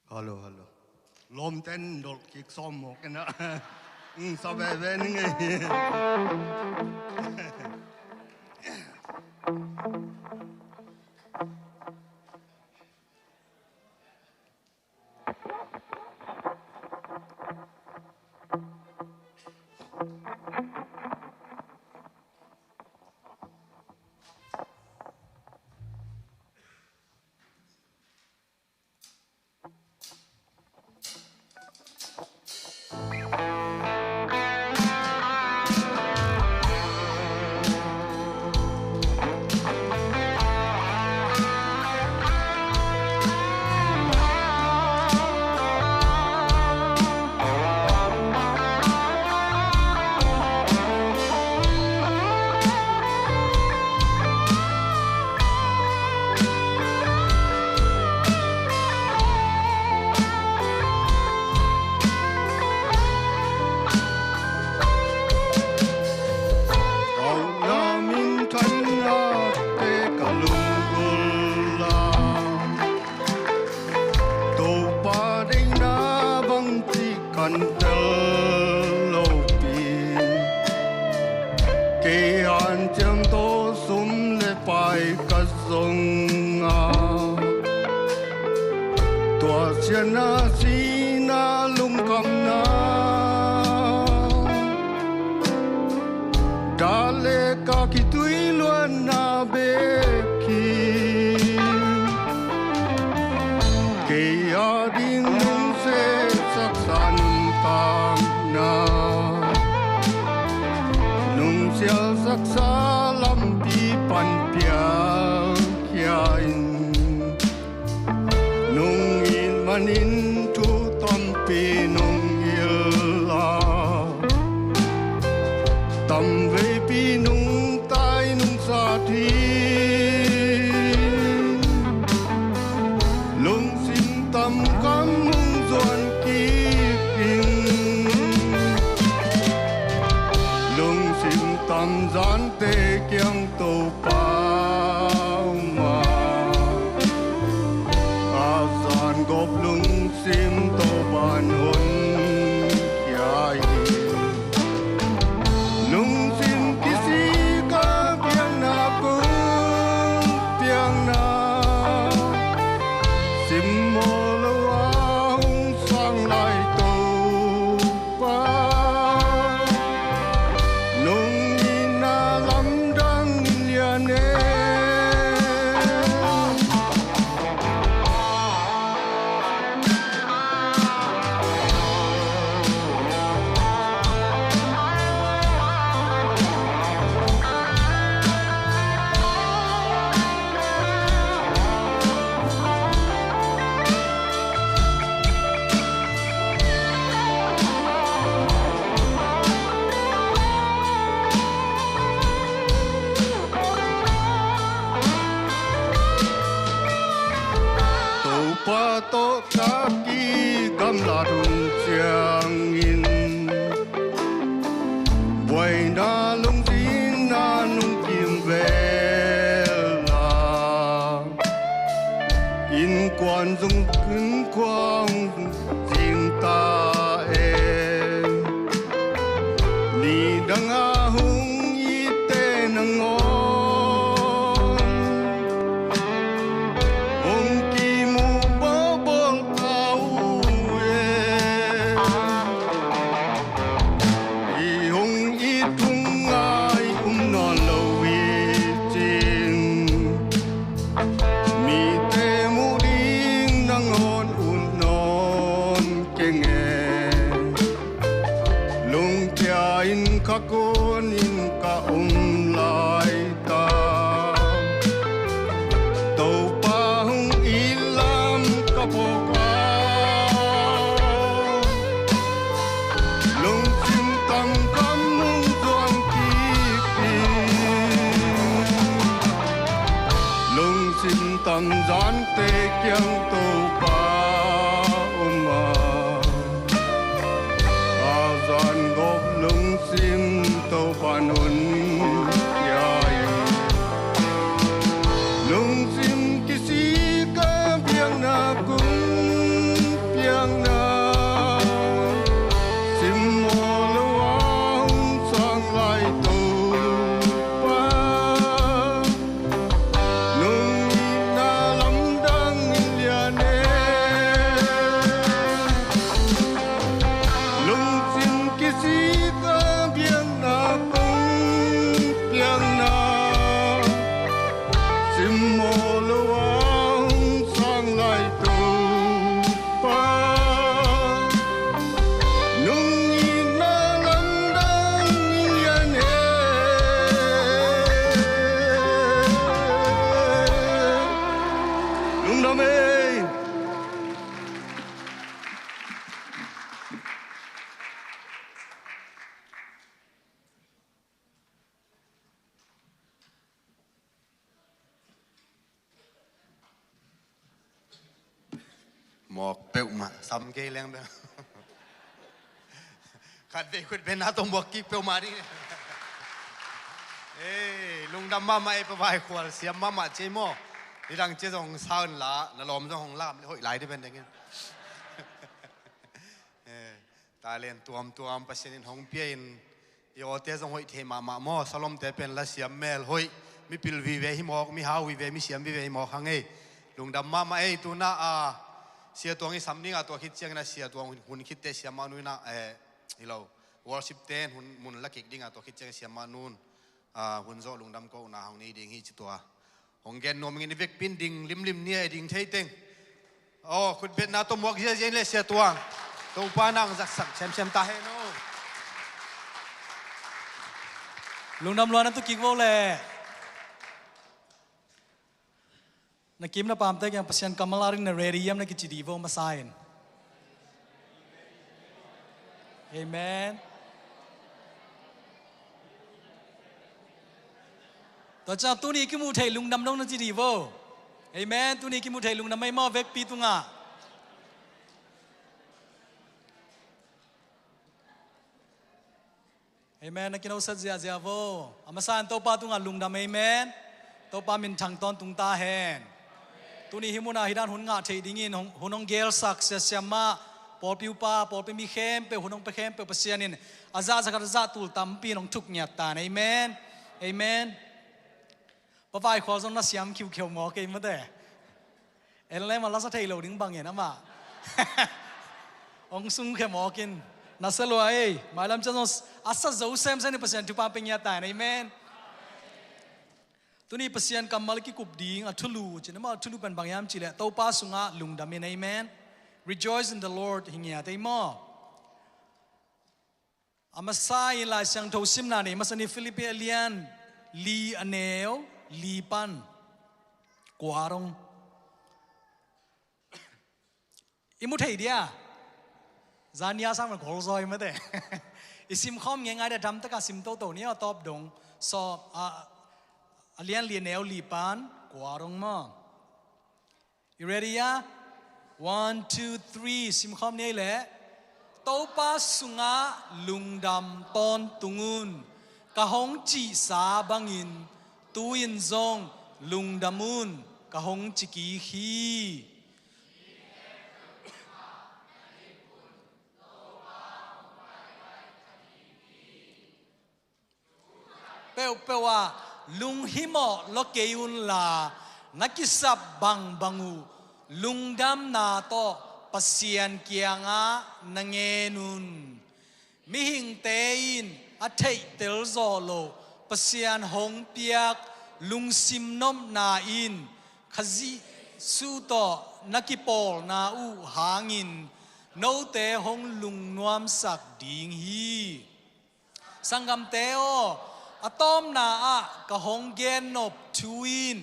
Hello, hello. Lawmten dolh kik sawm mawk ina. Sa veve ni ngei. tel lopi, kei hanciam tawh sum le pai ka zong a, tua siatna, sihna, lungkhamna, dah le ka khitui luanna bek hi. Kei a ding nungsialsaksa nuntakna, nungsialsaksa lampi pan pialkhia in, nung it manin thu tampi nung hilh a, tamveipi nungta in nungsat hi. Lungsim tam kam hong zuan kik in, lungsim tam zante kiang Topa om a, a zan gawp lungsim Topa'n honkhia hi. Lungsim kisik a biakna kong piakna, simmawh lo a hong sang lai Topa, nong itna lamdang in lian e. Topa tawh ka kigamlat hun ciangin, buaina lungzinna nung kimvel a, innkuan zong innkuan zing ta e. Nidang a hong itte nangawn hong kimu bawlbawl ta uh e. I hong it hong ngai um nawn lo hi cin, mite muh ding nangawn ut nawn keng e. Lungkia in kha kuan in ka om lai ta, Topa hong it lam ka phawk a, lungsim tam kam hong zuan kik in, lungsim tam zante kiang Topa om a, a zan gawp lungsim Topa'n honkhia hi. Lungsim kisik a biakna kong piakna, simmawh lo a hong sang lai Topa, nong itna lamdang in lian e. Lungsim kisik a biakna kong piakna, simmawh lo a hong sang lai Topa, nong itna lamdang in lian e. Lungdam ei. Mawk peuhmah sam kei leng bel. Khatvei khut beng na tawh mawk kik peuhmah ding. Ei, lungdam mahmah ei, Pa Vai Khual, siam mahmah ci ei maw. Nidang ci zong sa un la, na lawm zong hong lam le hoih lai ding pen dengin. Eh, Talent tuamtuam Pasian in hong pia in, i awte zong hoih thei mahmah maw, salomte pen la siam mel hoih, mi pil vive hi mawk, mi hau vive, mi siam vive hi mawk hang ei. Lungdam mahmah ei. Tuna a Sia Tuang i sam dingah, tua khit ciangin a Sia Tuang hun, hun khitte Siamah Nu in ah, eh, hi lo, worship ten hun mun la kik dingah, tua khit ciangin Siamah Nu in ah, hun zawh lungdam kohna hong nei ding hi ci tua. Hong gen nuam ing in, i vekpi in ding limlim ni a, i ding thei teng. Aw, khutbetna tawh muak ziazia in le Sia Tuang, Topa nang zatsak semsem ta hen aw. Lungdam lua na tu kik vo le. Na kim na pamte kiang Pasian kammal a ding na ready hiam na kici dih vo masa in. Amen. Tua ciang tuni kimu thei lungdam dong na ci dih vo. Amen. Tuni kimu thei lungdam ei maw vekpi tungah. Amen. Na kinoset ziahziah vo. A masa in Topa tungah lungdam, amen. Topa minthang tawntung ta hen. Tuni hih munah hih dan hun ngah theih dingin hong, hun hong gelsak Sia Siamah, pawlpi upa, pawlpi mi khempeuh, hun hong pia khempeuh Pasian in a zah zakhat a zah tul tampi in hong thuk ngiat ta hen. Amen. Amen. Pa Vai Khual zong na siam khiukheu maw kei mate. En le mah la sa thei lo ding bangin amah hong sungkhia mawk in. Na sa lua ei. Mailam ciang zong a sa zo semsem in Pasian thupha pia ngiat ta hen. Amen. Tuni Pasian kammal kikup ding a thulu cin amah, a thulu pen bang hiam cih leh Topa sungah lungdam in. Amen. Rejoice in the Lord hi ngiat ei maw. A masa in Lai Siangtho simna nei masa ni, Philippi a lian li, a neu li pan kua dong. I mu thei dia? Zania sang man kholzaw hi mate. I simkhawm ngeingai dia, damtak a sim toto ni aw, tawp dong. So, a, a lian li, a neu li pan kua dong maw. I ready a? One, two, three. Simkhawm ni ei leh. Topa sungah lungdam tawntung un. Ka hong cihsa bangin tu-in zong lungdam un, ka hong ci kik hi. Peuhpeuh ah lunghimawh lua kei unla, na kisap bangbang uh lungdamna tawh Pasian kiangah na ngen un. Mihingte in a theihtel zawh loh Pasian hong piak lungsim nopna in Khazih Jesuh tawh na kipawlna uh hangin note hong lungnuamsak ding hi. Sanggamte aw, a tawpna ah ka hong gennop thu in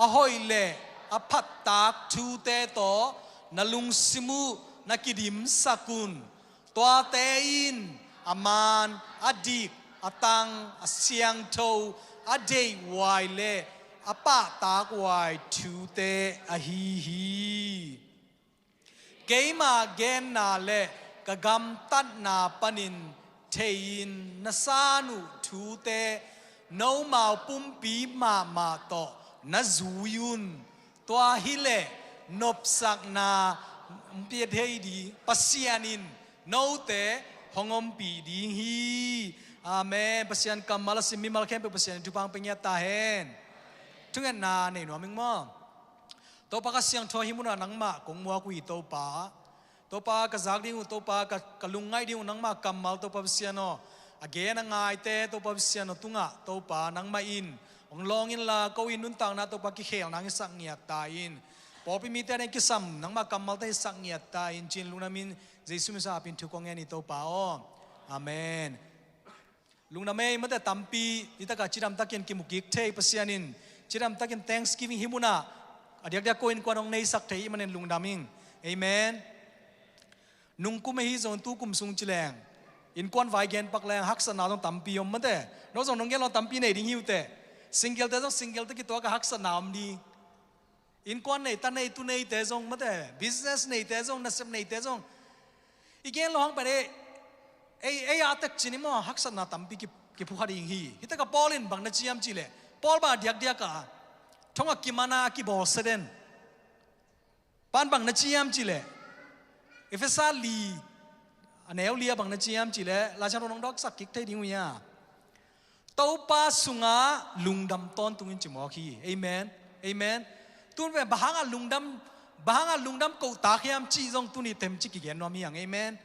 a hoih le a phattak thute tawh na lungsim uh na kidimsak un. Tuate in a man, a dik, a tang, a siangtho, a deihhuai le a pahtakhuai thute ahi hi. Keima genna le ka gamtatna panin thei-in na san uh thute nomau pumpi mahmah tawh na zui un. Tua hileh nopsakna pia thei ding Pasian in note hong ompih ding hi. Amen. Pasian kammal a sim mimal khempeuh Pasian in thupha pia ngiat ta hen. Thungetna nei nuam ing maw? Topa ka siangtho, hih munah nangmah kong muak uh hi Topa. Topa ka zak ding uh, Topa ka, ka lungngaih ding uh nangmah kammal Topa Pasian aw. A gen a ngaite Topa Pasian aw tungah Topa nangmah in hong lawng inla ko in nuntakna Topa kikhel nang hisak ngiat ta in. Pawlpi mite a ding kisam nangmah kammalte hisak ngiat ta in ci-in lungdamin Jesu min suang apin thu kong ngen hi Topa aw. Amen. Lungdam ei mate, tampi hitakah cidamtakin kimu kik thei Pasian in cidamtakin thanksgiving hih munah a diakdiak ko innkuan hong neisak thei ih manin lungdam ing. Amen. Nungkum ahi zong tukum sung ci leng innkuan vai gen pak leng haksatna zong tampi om mate. No zong nong gen lo tampi nei ding hi uh teh. Single te zong single te kituak a haksatna om ding. Innkuan nei, ta nei, tu neite zong mate, business neite zong, nasep neite zong. I gen lo hang pen ei, ei, ei a tek cin i maw haksatna tampi ki, kiphukha ding hi. Hitakah Paul in bang na ci hiam cihleh, Paul bang a diakdiak a thong a kiman a kibawlsia den. Pan bang na ci hiam cihleh, Efesa li A neu li ah bang na ci hiam cih leh, Laisiangtho nong dawksak kik thei ding uh hia? Topa sungah lungdam tawntung in ci mawk hi. Amen. Amen. Tun pen bang hangah lungdam, bang hangah lungdam kohtak hiam cih zong tuni temcik kigen nuam hi hang. Amen.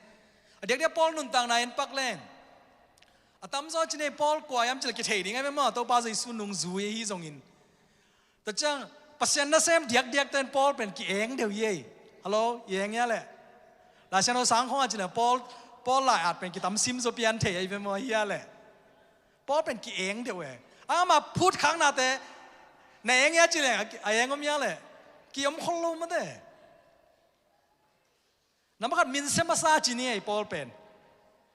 A diakdiak Paul nuntakna en pak leng, a tamzaw ci ni, Paul kua hiam cih leh kithei ding ahi ve maw, Topa Jesu nungzui ahi zongin. Tua ciang Pasian nasem diakdiakte in Paul pen ki-eng deuh hi ei. Hello, i eng hia leh? Laisiangtho sang khawng ah ci leh Paul, Paul lai-at pen kitam sim zaw pian thei ahi ve maw, hia leh? Paul pen ki-eng deuh e. Amah phut khaknate na eng hia ci leh, a eng om hia leh? Ki-om khol lo mate. Nambat khat, min sia masa ci ni ei Paul pen.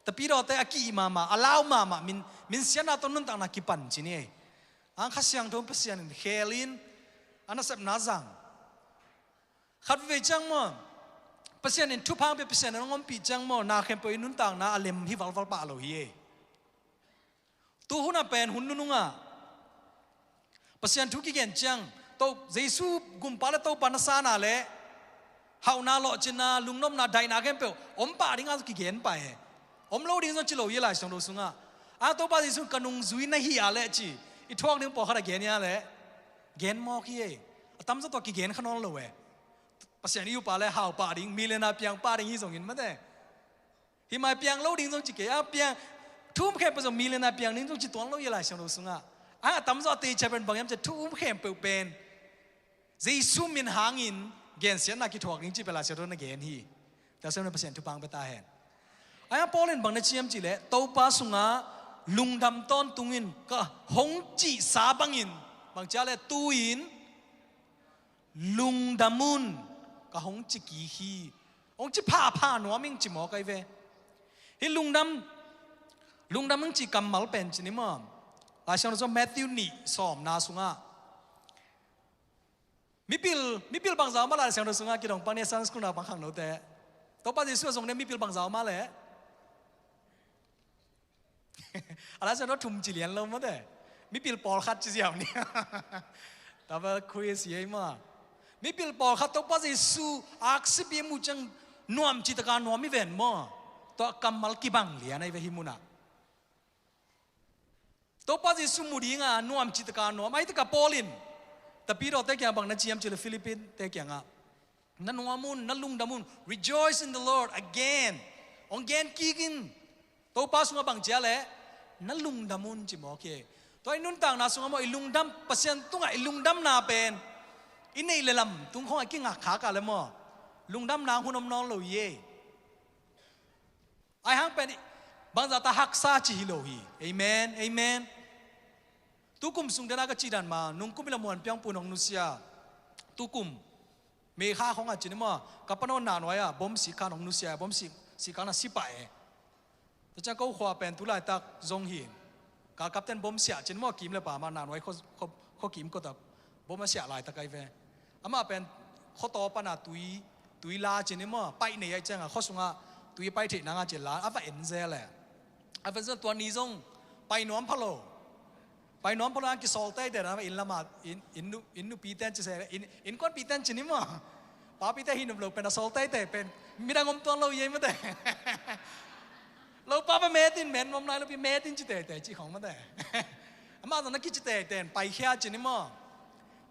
Tapidawte a ki-ih mahmah, a lau mahmah, min, min siatna tawh nuntakna kipan ci ni ei. Ang Kha Siangtho Pasian in khel in, a nasepna zang. Khat veve ciang maw, Pasian in thupha hong pia, Pasian in hong ompih ciang maw, na khempeuh i nuntakna a lem hi valval pah lo hi ei. Tu hun ah pen hun nunung ah Pasian thu kigen ciang, to, Jesu Gumpa le Topa na sa na leh hauhna, lawhcinna, lungnopna, daihna khempeuh om pah ding a kigen pah e. Om lo ding zong ci lo hi Laisiangtho sungah. A Topa Jesu ka nungzui na hi a leh ci, i thuak ding pawlkhat a gen hi a leh, gen mawk hi ei. A tamzaw tawh kigen kha nawn lo e. Pasian i upa le hau pah ding, milena piang pah ding hi zongin mate. Hih mai piang lo ding zong ci kei a, piang thu um khempeuh zong milena piang ding zong ci tuan lo hi Laisiangtho sungah. A tamzaw a teci pen bang hiam cih leh thu um khempeuh pen Jesu min hangin gensiatna kithuak ding cih pen Laisiangtho na gen hi. Tua sia na Pasian thupha hong pia ta hen. A Paul in bang na ci hiam cih leh, Topa sungah lungdam tawntung in ka hong cihsa bangin, bang ci a leh, tu-in lungdam un ka hong ci kik hi. Hong ci phapha nuam ing ci mawk ahi ve. Hih lungdam, lungdam ing ci kammal pen ci ni maw, Laisiangtho sung Matthew nih sawmna sungah mipil, mipil bangzah om a, Laisiangtho sungah kidong pang ni, Sunday school na pang khang note. Topa Jesu a zong ne mipil bangzah om a leh? A Laisiangtho thum ci lian lo mate. Mipil pawlkhat ci ziau ni. Tapa khui si ei maw. Mipil pawlkhat Topa Jesu aksi pi mu ciang nuam citaka nuam hi ven maw. Tua kammal kibang lian ahi ve hih munah. Topa Jesu mu dinga nuam citaka nuam. Ahi taka Paul in Tapidawte kiang bang na ci hiam cih leh, Philippite kiangah, na nuam un, na lungdam un. Rejoice in the Lord again. Hong gen kik in. Topa sungah bang ci a leh, na lungdam un ci mawk hi. Tua i nuntakna sungah maw, i lungdam, Pasian tungah i lungdamna pen i neih le lam tung khawng a kingak khak a leh maw, lungdamna hun om nawn lo hi ei. Ahi hang pen bangzah ta haksa ci hi lo hi. Amen, amen. Tukum sung dena ka cih dan mah, nungkum i la muan piang pun hong nusia. Tukum May kha khawng a ci ni maw, ka panawn nahnuai ah bom sik khan hong nusia, bom sik, sik khan a si pah e. Tua ciang ko khua pen tu laitak zong hi. Galkapten bom siah ci ni maw, kim le pa mah nahnuai khua, khua, khua kim kawtah bom a siah laitak ahi ve. Amah pen khuataw pana tui, tui la ci ni maw, paih nei ahi cianga khua sungah tui paih theih nanga ci la, a va en zel e. A va en zel, tua ni zong pai nuam pha lo. Pai nuam pha lo, a kisawl teitei dan a va inn lama, inn, inn nu, inn nupiten ci se, inn, innkuanpiten ci ni maw. Papite hi nop lo pen a sawl teitei pen midang om tuan lo hi ei mate. Lopa va met in, met nuam nai lopi met in ci teitei ci khawng mate. Amah zong na kici teitei in paikhia ci ni maw.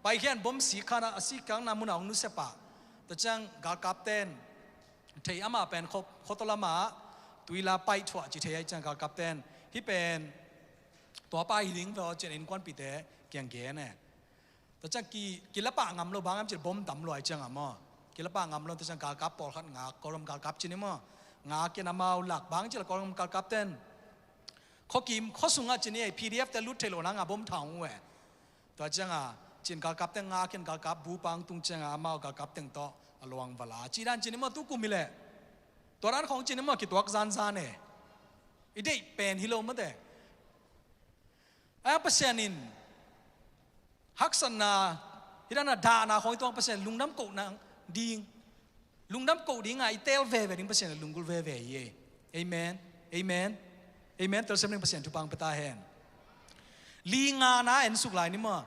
Paikhia in bom sik khan a, a sik khanna munah hong nusia pah. Tua ciang galkapten thei, amah pen khuataw lamah tui la paih thuah ci thei ahi ciang galkapten, hih pen tua pa hi ding ve aw ci-in innkuanpihte kiang gen e. Tua ciang ki, kila pah ngam lo, bang hiam cih leh bom tam lua ahi ciangah maw. Kila pah ngam lo, tua ciang galkap pawlkhat ngak, Kawlgam galkap ci ni maw. Ngak in amau lak, bang hiam cih leh Kawlgam galkapten khuakim, khua sungah ci ni ei, P D F te lut theih loh nanga bom thah hong uh e. Tua cianga ci-in galkapten ngak in galkap bu pang tung cianga amau galkap teng tawh a luang va la. Cih dan ci ni maw, tukum hi leh. Tua dan khawng ci ni maw, kituak zanzan e. I deih pen hi lo mate. A Pasian in haksatna, hih dan a dahna khawng i tuang Pasian lungdam kohna ding, lungdam koh dinga i teel veve ding Pasian in lunggulh veve hi ei. Amen. Amen. Amen. Telsiam ding, Pasian thupha hong pia ta hen. Li ngana en suk lai ni maw.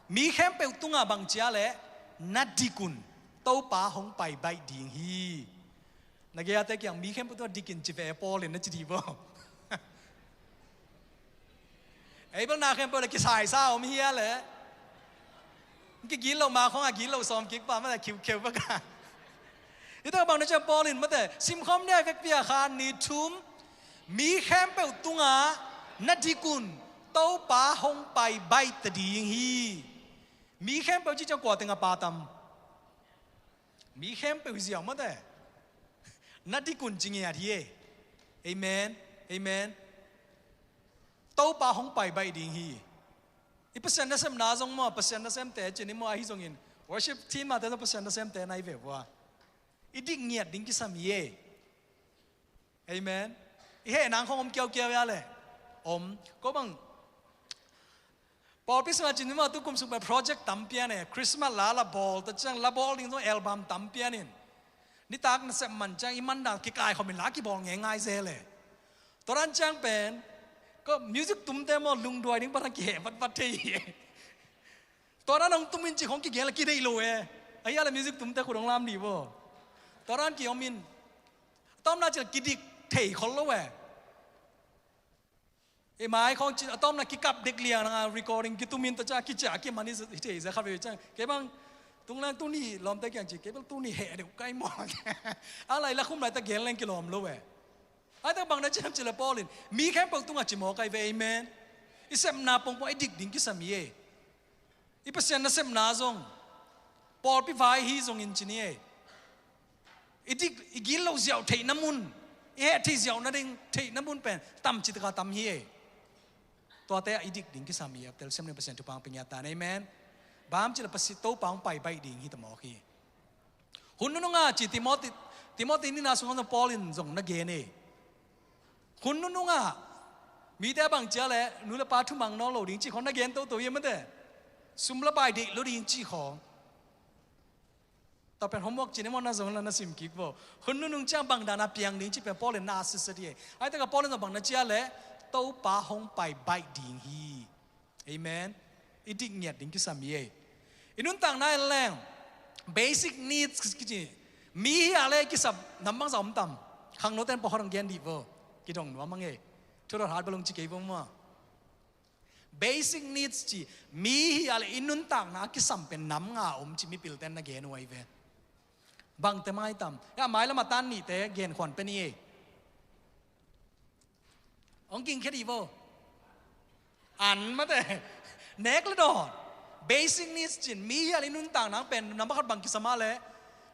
Mi khempeuh tungah bang ci a leh, na dik un, Topa hong pai baih ding hi. Na gei a te kiang mi khempeuh tungah dik in ci ve Paul in na ci dih bo. Ei bel na khempeuh le kisaisa om hi a le. Kigilo ma khong a gilo sawm kik pa mate khiukheu baka. Ita bang na ciang Paul in mate simkhawm ni a vekpi a kha ni thum. Mi khempeuh tungah na dik un Topa hong pai baih ta ding hi. Mi khempeuh ci ciang kua teng a pa tam. Mi khempeuh hi ziau mate. Na dik un ci ngiat hi e. Amen. Amen. Topa hong pai baih ding hi. I Pasian nasepna zong maw, Pasian nasemte cin i maw ahi zongin worship team mate zong Pasian nasemte na hi ve vua. I dik ngiat ding kisam hi e. Amen. I heh nang khong om kiaukiau ia le. Om ko bang pawlpi sungah cin i maw tu kum sung pen project tampi a ne, Christmas la la bawl ta ciang la bawl ding zong album tampi a nin. Nitak nasep man ciang i man dan kikai khawm in la kibawl ngeingai ze le. Tua dan ciang pen ko music tumte maw lungduai ding pathang kiheh vatvat thei hi. Tua dan hong tum in ci khong kigen le kideih lo e. Ahi a le music tumte khut hong lam dih bo. Tua dan ki om in. Tawmna cil kidik thei khol lo e. I mai khong cin a tawmna kikap dek liang nanga recording kitum in ta ca kicia kiman i thei za khat ve ciang kei bang tung lang tuni lawmte kiang ci kei bang tuni heh deuh kai maw. A lai la khum lai ta gen leng kilawm lo e. Ai ta bang na ciam ci la Paul in mi khempeuh tungah ci maw kai ve amen. I sepna pongpong i dik ding kisam hi e. I Pasian nasepna zong pawlpi vai hi zongin ci ni e. I dik i gilo ziau theihna mun i heh thei ziau nading theihna mun pen tam ci taka tam hi e. Tuate ah i dik ding kisam hi a telsiam ning Pasian thupha hong pia ngiat ta amen. Bang ci la Pasian Topa hong pai baih ding hi ta mawk hi. Hun nununga ci Timothy Timothy nina sungah Paul in zong na gen e. Hun nununga mite a bang cia le nu le pa thumang nawn lo ding ci khong na gen toto hi mate. Sum la pai deih lo ding ci khong. Tua pen homework ci ni maw na zong la na sim kik bo. Hun nunung ciang bang dana piang ding ci pen Paul in na sisat hi e. Ai taka Paul in zong bang na cia le Topa hong pai baih ding hi. Amen. I dik ngiat ding kisam hi e. I nuntakna en leng basic needs kici mi hi a le kisam nam bangza om tam. Khangnoten pawh hong gen dih bo. Kidong nuam mang e. Thudot hat balung ci kei bo mua. Basic needs ci mi hi a le i nuntakna a kisam pen nam nga om ci mipilten na gen uh ahi ve. Bangte mai tam. Ya mai lama tan nihte gen khuan pen hi e. Hong ging khe dih bo. An mate. Nek le dawn. Basic needs cin mi hi a le i nuntak nang pen nambat khat bang kisam a le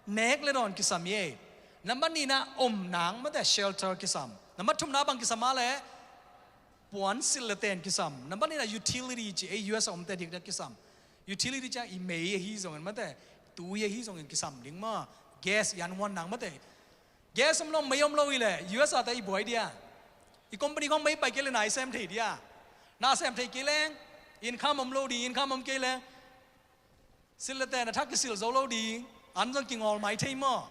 nek le dawn kisam hi e. Nambat nihna om nang mate shelter kisam. Nambat thumna bang kisam a le puan silh le ten kisam. Nambat nihna utility ci ei U S a omte dikdek kisam. Utility ciang i mei ahi zongin mate tui ahi zongin kisam ding maw. Gas i an huan nang mate. Gas om lo mei om lo hi le U S a te i buai dia. I company khong mei pai kei le na i sem thei dia. Na sem thei kei leng income om lo ding income om kei leng silh le ten a thak kisilh zo lo ding an zong kingawl mai thei maw.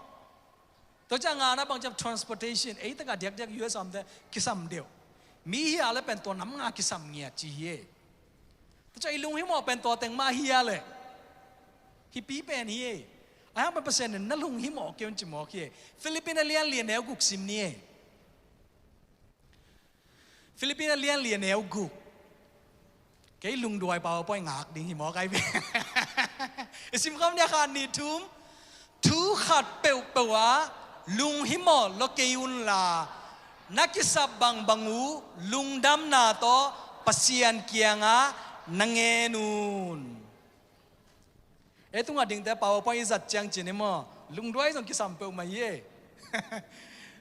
Tua ciang ngana bang ciang transportation ei taka diakdiak U S a omte kisam deuh. Mi hi a le pen tua nam nga kisam ngiat ci hi e. Tua ciang i lunghimawh pen tua teng mah hi a le hipi pen hi e. A hang pen Pasian in na lunghimawh kei un ci mawk hi e. Philippine a lian li a neu guk sim ni e. Philippine a lian li a neu guk. Kei lungduai PowerPoint ngak ding hi mawk ai ve. I simkhawm ni a khat ni thum. Thu khat peuhpeuh ah lunghimawh lo kei unla na kisap bangbang uh lungdamna tawh Pasian kiangah na ngen un. E tungah dingte PowerPoint i zat ciang cin i maw lungduai zong kisam peuhmah hi e.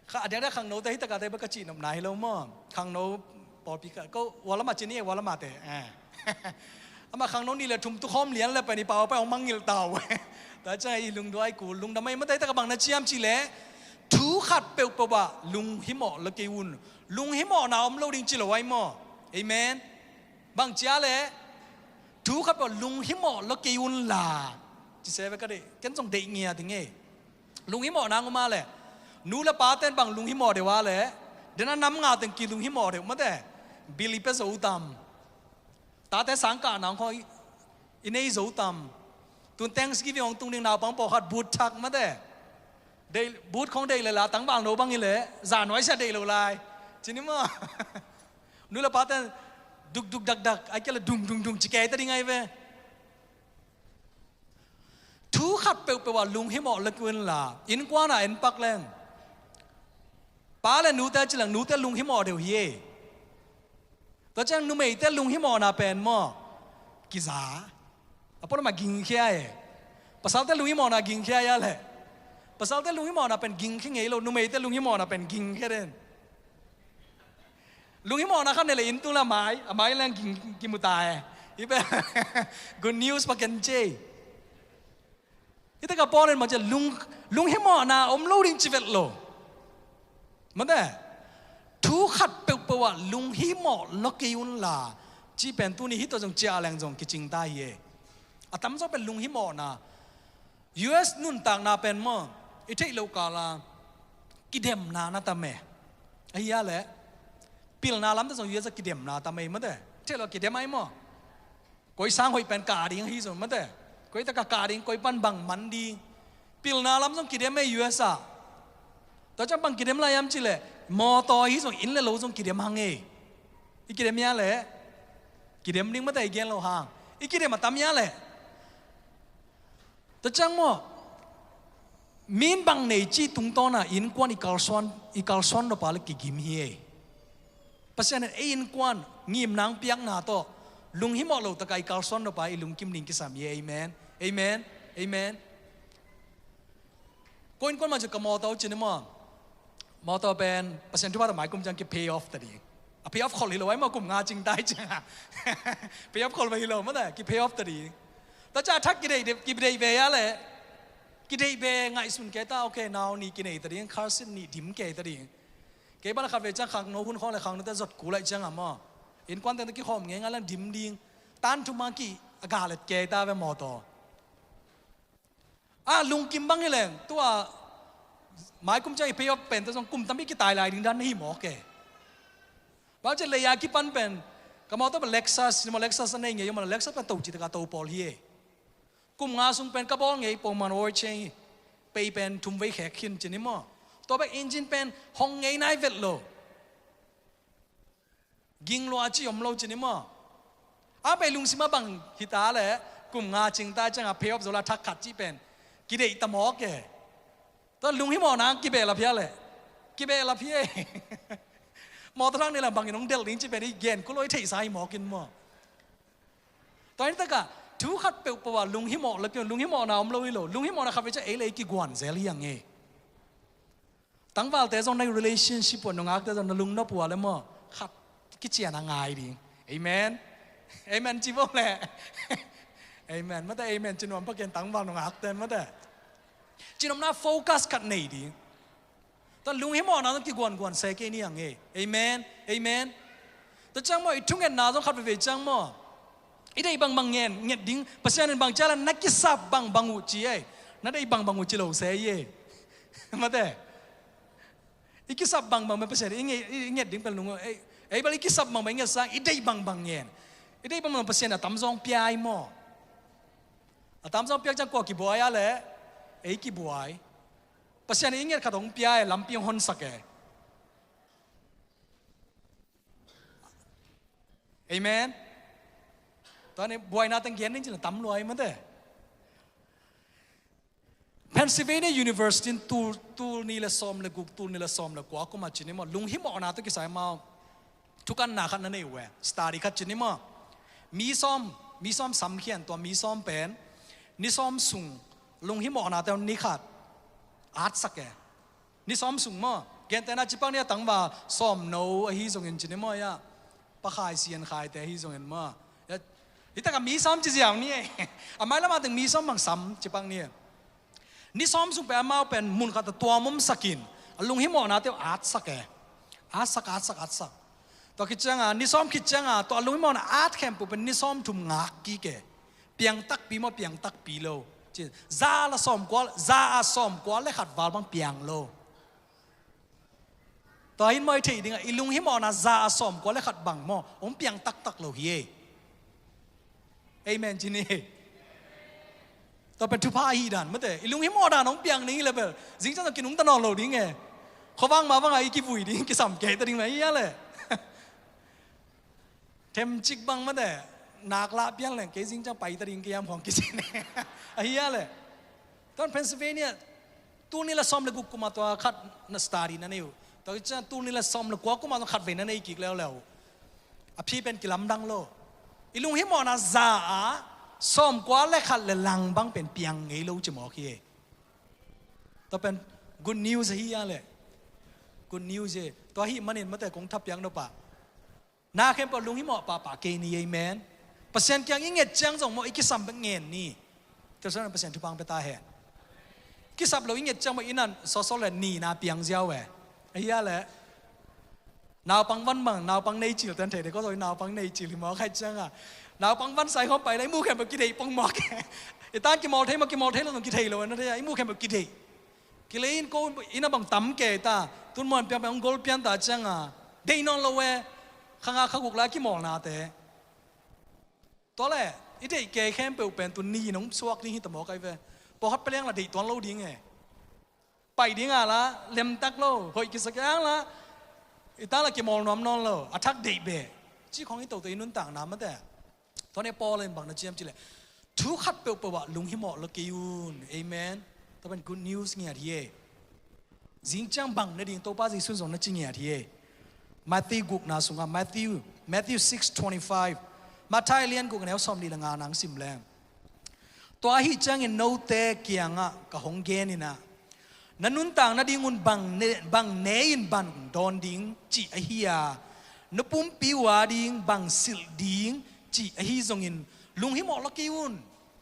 Kha a diakdiak khangnote hi takate bek ka cihnopna hi lo maw. Khangno pawlpi khat ko ualamah cin i e ualamahte. Amah khangno nih le thum tukhawm lian le pen i PowerPoint hong mangngilh ta uh. Tua ciang i lungduai kul lungdam ahi mate hi taka bang na ciam cih leh thu khat peuhpeuh ah lunghimawh lo kei un. Lunghimawhna om lo ding ci lo ahi maw. Amen. Bang cia le thu khat peuh lunghimawh lo kei unla. Ci se ve ka deih ken zong deih ngia ding e. Lunghimawh nang uma le nu le paten bang lunghimawh deuh a le dena nam nga teng ki lunghimawh deuh mate. Bil i pe zo tam. Tate sangkah nang khaw i nei zo tam. Tun Thanksgiving hong tung ding naupang pawlkhat but thak mate. Deih, but khong deih le la tangval no bang hi leh za nuai sia deih lo lai. Ci ni maw. Nu le pa ten duk duk dak dak, ai kia le dung dung dung ci kei ta ding ai ve. Thu khat peuhpeuh ah lunghimawh lo kei un la, innkuan ah en pak leng, pa le nute ci leng nute lunghimawh deuh hi e. Tua ciang numeite lunghimawhna pen maw, kiza. A pawt mah gingkhia e. Pasalte lunghimawhna gingkhia ia leh, pasalte lunghimawhna pen gingkhia ngei lo, numeite lunghimawhna pen gingkhia den. Lunghimawhna khat nei le inn tung la mai, a mai leng ging kimu ta e. Hi pen good news pa ken ci e. Hih takah Paul in mah ci a lung, lunghimawhna om lo ding ci vet lo. Mate, thu khat peuhpeuh ah lunghimawh lo kei un la, ci pen tuni hih tawh zong ciah leng zong kicing ta hi e. A tamzaw pen lunghimawhna. U S nuntakna pen maw, i theih loh kal a kidemna na tam e. Ahi a leh pilna lam tawh zong U S a kidemna tam e mate. Theih loh a kidem ai maw. Koi sang hoih pen kah ding ahi zong mate. Koi takah kah ding, koi pan bang man ding. Pilna lam zong kidem e U S ah. Tua ciang bang kidem lai hiam ci leh, mawtaw ahi zong inn le lo zong kidem hang e. I kidem ia leh, kidem ding mate i gen lo hang. I kidem a tam ia leh. Tua ciang maw, min bang nei cih tungtawn a innkuan i kalsuan, i kalsuan nop a le kigim hi e. Pasian in ei innkuan ngimna hong piakna tawh lunghimawh lo takah i kalsuan nop a i lungkim ding kisam hi e. Amen. Amen. Amen. Ko innkuan mah cu ka mawtaw ci ni maw. Mawtaw pen Pasian thupha tawh mai kum ciang ki pay off ta ding. A pay off khol hi lo ai maw, kum nga cing tai ciang a. Pay off khol va hi lo mate, ki pay off ta ding. Tua ciang a thak kideih, kideih ve ia leh, kideih ve ngaihsun kei ta, ok, nau nih kinei ta ding, car seat nih dim kei ta ding. Kei bang le khat ve ciang khangno hun khawng le khangnote zot kul lai ciang a maw, innkuan teng tawh kihawm ngei ngai leng dim ding. Tan thum a ki a galet kei ta ve mawtaw. A lungkim bang hi leng tua mai kum ciang i pay off pen tawh zong kum tampi kitai lai ding dan na hi mawk e. Bang ci lei a kipan pen ka mawtaw pen Lexus, ni maw Lexus a nei ngei, maw Lexus pen to ci takah to pawl hi e. Kum nga sung pen ka bawl ngei pawlman oil change hi. Pei pen thum vei khek khin ci ni maw. Tua bek engine pen hong ngei nai vet lo. Ging lua ci om lo ci ni maw. A pei lungsim a bang hi ta leh, kum nga cing ta ciang a pay off zo la thak khat ci pen kideih ta mawk e. Tua lunghimawhna kibeh lap hia leh, kibeh lap hi e. Mawtaw thak ni la bangin hong delh ding ci pen i gen kul lo i theihsa hi mawk in maw. Tua hi takah thu khat peuhpeuh ah lunghimawh lo kei un, lunghimawhna om lo hi lo. Lunghimawhna khat vei ciang ei le ei kiguan zel hi ang e. Tangvalte zong na relationship uh a nungakte zong na lungnop uh a le maw, khat kician a ngai ding. Amen. Amen ci bo le. Amen. Mate amen ci nuam pakin tangval nungakte mate. Cinopna focus khat nei ding. Tua lunghimawhna zong kiguanguan se kei ni ang e. Amen. Amen. Tua ciang maw, i thungetna zong khat veivei ciang maw, i deih bangbang ngen, nget ding. Pasian in bang ci a le na kisap bangbang uh ci ei. Na deih bangbang uh ci lo se ei e. Mate. I kisap bangbang mah Pasian in i nge-, i nget ding pen lung uh. Ei, ei bel i kisap bangbang i nget sang, i deih bangbang ngen. I deih bangbang Pasian in a tamzaw pia ei maw. A tamzaw piak ciang kua kibuai a le, ei kibuai. Pasian in i nget khat hong pia e, lampi hong honsak e. Amen. Tua ni buaina teng gen ding ci na tam lua ei mate. Pennsylvania University in tul, tul ni le sawm le guk, tul ni le sawm le kua kum a ci ni maw, lunghimawhna tawh kisai maw, thukanna khat na nei uh e, study khat ci ni maw. Mi sawm, mi sawm samkhian, tua mi sawm pen ni sawm sung lunghimawhna tawh ni khat atsak e. Ni sawm sung maw. Gentehna ci pak ni a, tangval sawm no ahi zongin ci ni maw ia. Pa khai sian khaite ahi zongin maw. Ia, hi takah mi sawm ci ziau ni e. A mailam a teng mi sawm bang sam ci pak ni e. Ni sawm sung pen amau pen mun khat a tuam omsak in a lunghimawhna tawh atsak e. Atsak, atsak, atsak. Tua khit ciang a, ni sawm khit ciang a, tua a lunghimawhna at khempeuh pen ni sawm thum ngak kik e. Piang takpi maw, piang takpi lo. Ci, za la sawm kua, za a sawm kua le khat val bang piang lo. Tua hi in maw i theih ding a, i lunghimawhna za a sawm kua le khat bang maw, hong piang taktak lo hi e. Amen ci ni. Tua pen thupha ahi dan mate, i lunghimawh dan hong piang ding hi le bel, zingciang zong kinungta nawn lo ding e. Khuavak mah bangah i kivui ding, kisam kei ta ding mah hi a le. Themcik bang mate, nak lah pian leng kei zingciang pai ta ding kei hiam khawng kici ne. Ahi a le. Tua Pennsylvania, tul nih le sawm le guk kum a tua khat na study na nei uh. Tua ciang tul nih le sawm le kua kum a tua khat vei na nei kik leuleu. A phi pen kilamdang lo. I lunghimawhna za a sawmkua le khat le lang bang pen piang ngei lo ci mawk hi e. Tua pen good news ahi a le. Good news e. Tua ahih manin mate kong thapiak nop a, na khempeuh lunghimawh pahpah kei ni, amen. Pasian kiang i nget ciang zong maw i kisam bek ngen ni. Tua ciang Pasian thupha hong pia ta hen. Kisap lo i nget ciang maw i nan sawsawh le ni na piang ziau e. Ahi a le. Naupang van bang, naupang nei cil ten thei de, ko zong i naupang nei cil hi mawk ahih ciangin. Naupang van sai khawng pai le i muh khempeuh kideih pong mawk e. I tan kimawl thei maw, kimawl thei lo zong kithei lo na thei a, i muh khempeuh kideih. Kilei in ko inn ah bang tam kei ta, tun muan piang piang hong gol pian ta ciangin deih nawn lo e, kha nga kha guk lai kimawlnate. Tua leh i deih kei khempeuh pen tun ni in hong suak ding hi ta mawk ahi ve. Pawlkhat pia leng la deih tuan lo ding e. Pai ding a la lemtak lo, hoih kisa kei ang la, i ta la kimawl nuam nawn lo, a thak deih beh. Ci khawng i toto i nuntakna mate. Tua ne Paul in bang na ciam ci leh, thu khat peuhpeuh ah lunghimawh lo kei un. Amen. Tua pen good news ngiat hi e. Zingciang bang na ding Topa Jesu in zong na ci ngiat hi e. Matthew gukna sungah, Matthew, Matthew six twenty-five. Matthai lian guk a neu sawmnih le nga nang sim leng. Tua ahih ciangin note kiangah ka hong gen in ah, na nuntak nadingun bang ne, bang ne in bang dawn ding cih ahi a, na pumpi uh ading bang silh ding cih ahi zongin lunghimawh la kei un.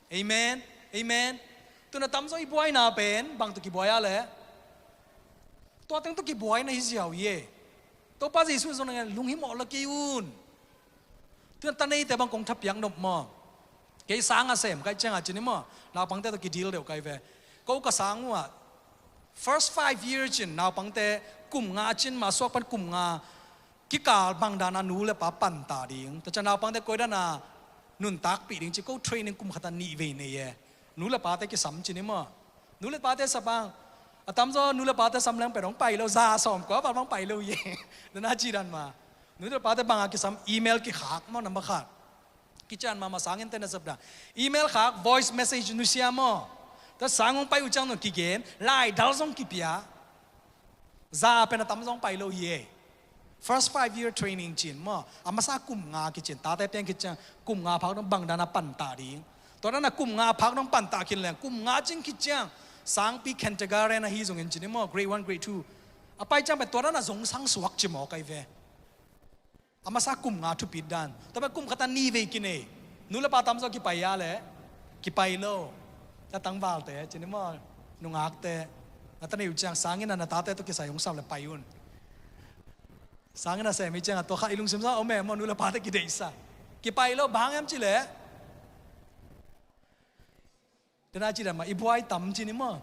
Amen. Amen. Tun a tamzaw i buaina pen bang tawh kibuai a leh, tua teng tawh kibuaina hi ziau hi e. Topa Jesu zong na ngen lunghimawh la kei un. Tun a ta neite bang kong thapiak nop maw? Kei sang a sem kai ciangah cin i maw, naupangte tawh kidil deuh kai ve. Ko ka sang uh ah first five year cin naupangte kum nga cin mah suak pan kum nga kikal bang dan a nu le pa panta ding, tua ciang naupangte koi dan a nuntakpih ding ci ko training kum khat a nih vei nei e. Nu le pate kisam cin i maw? Nu le pate sap ang. A tamzaw nu le pate sam leng pen hong pai lo, za sawmkua val bang pai lo hi e. Na na ci dan mah. Nu le pate bang a kisam, email kikhak maw, number khat. Kician mahmah sangin te na sap dan. Email khak, voice message nusia maw. Tua sang hong pai uh ciang zong kigen, laidal zong kipia. Za pen a tamzaw hong pai lo hi e. First five year training cin maw, a masa kum nga kicin, tate pian kician kum nga phak dong bang dan a pantah ding. Tua dan a kum nga phak dong pantah kin leng kum nga cin kiciang sangpi kindergarten ahi zongin cin i maw, grade one, grade two. A pai ciang pen tua dan a zong sang suak ci maw kai ve. A masa kum nga thupit dan. Tua pen kum khat a ni vei kinei. Nu le pa tamzaw kipai a leh kipai lo. Na tangvalte cin i maw, nungakte. Na ta nei uh ciang sangin a na tate tawh kisai hong sam le pai un. Sangin a sem hi ciang a tua kha i lungsim sa om e maw, nu le pate kideihsak. Kipai lo bang em ci leh. Tena ci dan mah i buai tam cin i maw.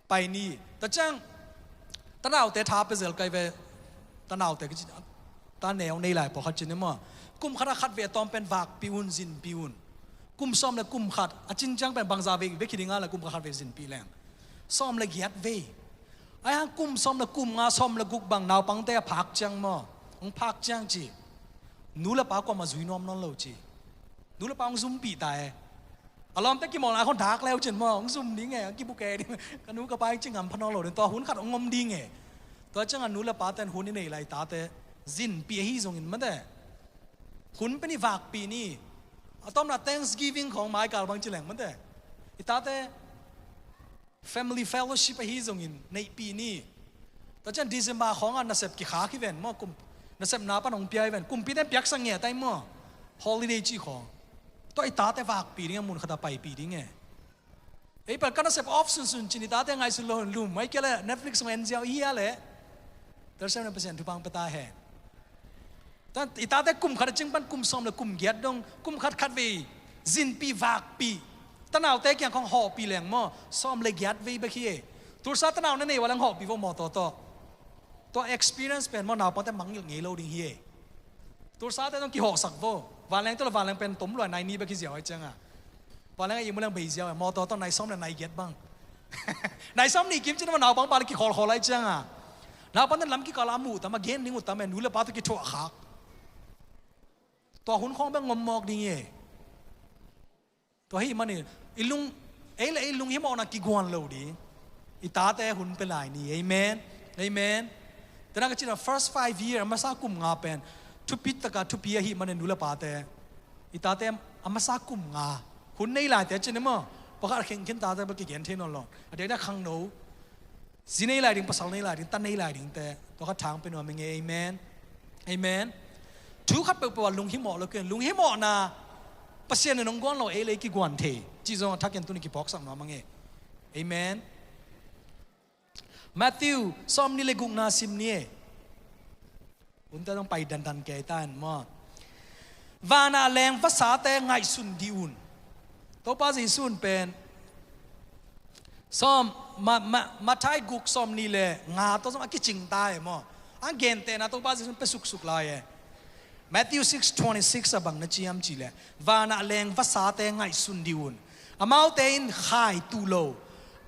Pai ni. Tua ciang tanaute tha pia zel kai ve. Tanaute kici ta neu nei lai pawlkhat cin i maw. Kum khat a khat ve a tawm pen vakpih un, zinpih un. Kum sawm le kum khat a cin ciang pen bangza vei vek hi ding a le kum khat khat ve zinpih leng sawm le giat vei. Ai hang kum sawm le kum nga, sawm le guk bang naupangte a phak ciang maw, hong phak ciang ci, nu le pa kuamah zui nuam nawn lo ci. Nu le pa hong zumpih ta e. A lawmte kimawlna khong dak leu cin maw, hong zum ding e, hong kibuke ding. Ka nu ka pa hong ci ngam pha nawn lo ding, tua hun khat hong om ding e. Tua ciangah nu le pate in hun i nei lai tate zinpih ahi zongin mate, hun pen i vakpih ni. A tawpna Thanksgiving khong maikal bang ci leng mate, i tate family fellowship ahi zongin neihpih ni. Tua ciang December khawngah nasep kikhak hi ven maw, kum, nasepna pan hong pia hi ven. Kumpite in piaksak ngiat ai maw, holiday cih khawng. Tua i tate vakpih ding a, mun khat a paipih ding e. Ei pen ka nasep off sunsun cin i tate ngaihsun lo hun lum mai kia le Netflix hong en ziau i hia le. Tua siam na Pasian thupha hong pia ta hen. Tan, i tate kum khat a cing pan kum sawm le kum giat dong, kum khat khat vei zinpih vakpih. Tanaute kiang khong hawhpih leng maw, sawm le giat vei bek hi e. Tulsa tanau na nei ua leng hawhpih vo maw tawh tawh. Tua experience pen maw naupangte mangngilh ngei lo ding hi e. Tulsate dong kihawhsak vo. Vanleng tawh le vanleng pen tom luai nai ni bek hi ziau ai cianga. Tua leng a i mu leng bei ziau e, mawtaw tawh nai sawm le nai giat bang. Nai sawm nih kim cin a ma naupang pa le kikhawlkhawl lai ciang a. Naupang ten lam kikal a muh tam a gen ding uh tam e, nu le pa tawh kithuah khak. Tua hun khawng bek ngom mawk ding hi e. Tua hi manin i lung, ei le ei lunghimawhna kiguan lo ding. I tate hun pe lai ni. Amen. Amen. Tena ka cina first five year, a masa kum nga pen thupi taka thupi ahi manin nu le pate, i tate a masa kum nga hun nei laite cin maw, pakhat a khengkhen tate bel kigen thei nawn lo. A diakdiak khangno, zi nei lai ding, pasal nei lai ding, ta nei lai dingte, tua kha thang pe nuam ing e. Amen. Amen. Thu khat peuhpeuh a lunghimawh lo kei, lunghimawhna Pasian in hong guan lo, ei le ei kiguan thei cih zong a thakin tuni kiphawksak nuam ing e. Amen. Matthew sawm nih le gukna sim ni e. Hunte zong pai dandan kei ta in maw. Vanah leng vasate ngaihsun dih un. Topa Jesu in pen sawm, Ma, Ma, Matthai guk sawm nih le nga tawh zong a kicing ta e maw. A gentehna Topa Jesu in pe suksuk lai e. Matthew six twenty-six a bang na ci hiam cih leh, vanah leng vasate ngaihsun dih un. Amaute in khai tuh lo,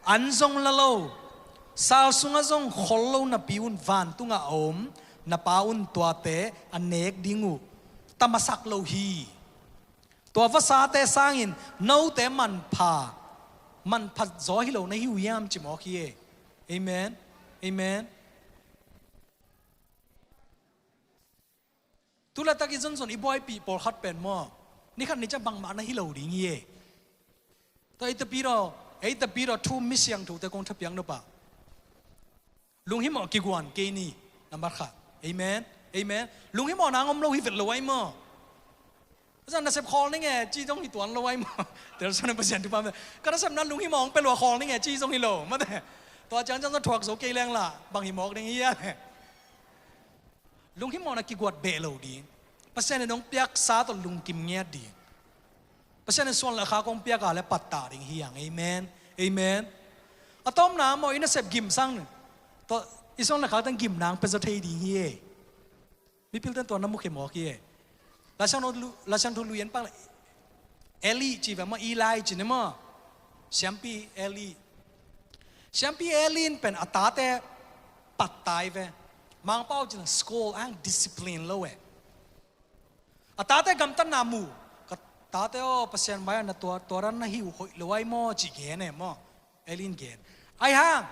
an zong la lo, sal sungah zong khol lo napi un vantungah a om na Pa un tuate a nek ding uh ta masak lo hi. Tua vasate sangin note manpha, manpha zaw hi lo na hi uh hiam ci mawk hi e. Amen. Amen. Tu laitak i zonzon i buaipih pawlkhat pen maw, ni khat ni ciang bangmah na hi lo ding hi e. Tua ei tapidaw, ei tapidaw thu mi siangthote kong thapiak nop ah, lunghimawh kiguan kei ni. Nambat khat. Amen. Amen. Lunghimawh nang om lo hi vet lo ai maw. Zan nasep khawl ning e ci zong hi tuan lo ai maw. Tel san Pasian thupha me. Ka nasepna lunghimawh hong pe lua khawl ning e ci zong hi lo. Mate. Tua ciang ciang zan thuak zo kei leng la bang hi mawk ding hi a le. Lunghimawhna kiguat beh lo ding. Pasian in hong piaksa tawh lungkim ngiat ding. Pasian in suan le khak hong piak a le pattah ding hi hang. Amen. Amen. A tawpna maw, i nasep gimsang tawh i suan le khak teng gimna hong pia zaw thei ding hi e. Mipilte in tua na mukhia mawk hi e. Laisiangtho lu, Laisiangtho lui en pak le Eli ci ve maw, Eli ci ni maw. Siampi Eli. Siampi Eli in pen a tate pattai ve. Mangpau cin school ang discipline lo e. A tate gamtatna mu. Ka tate aw, Pasian mai-ah na tua, tua dan na hi uh hoih lo ai maw ci gen e maw. Eli in gen. Ai hang,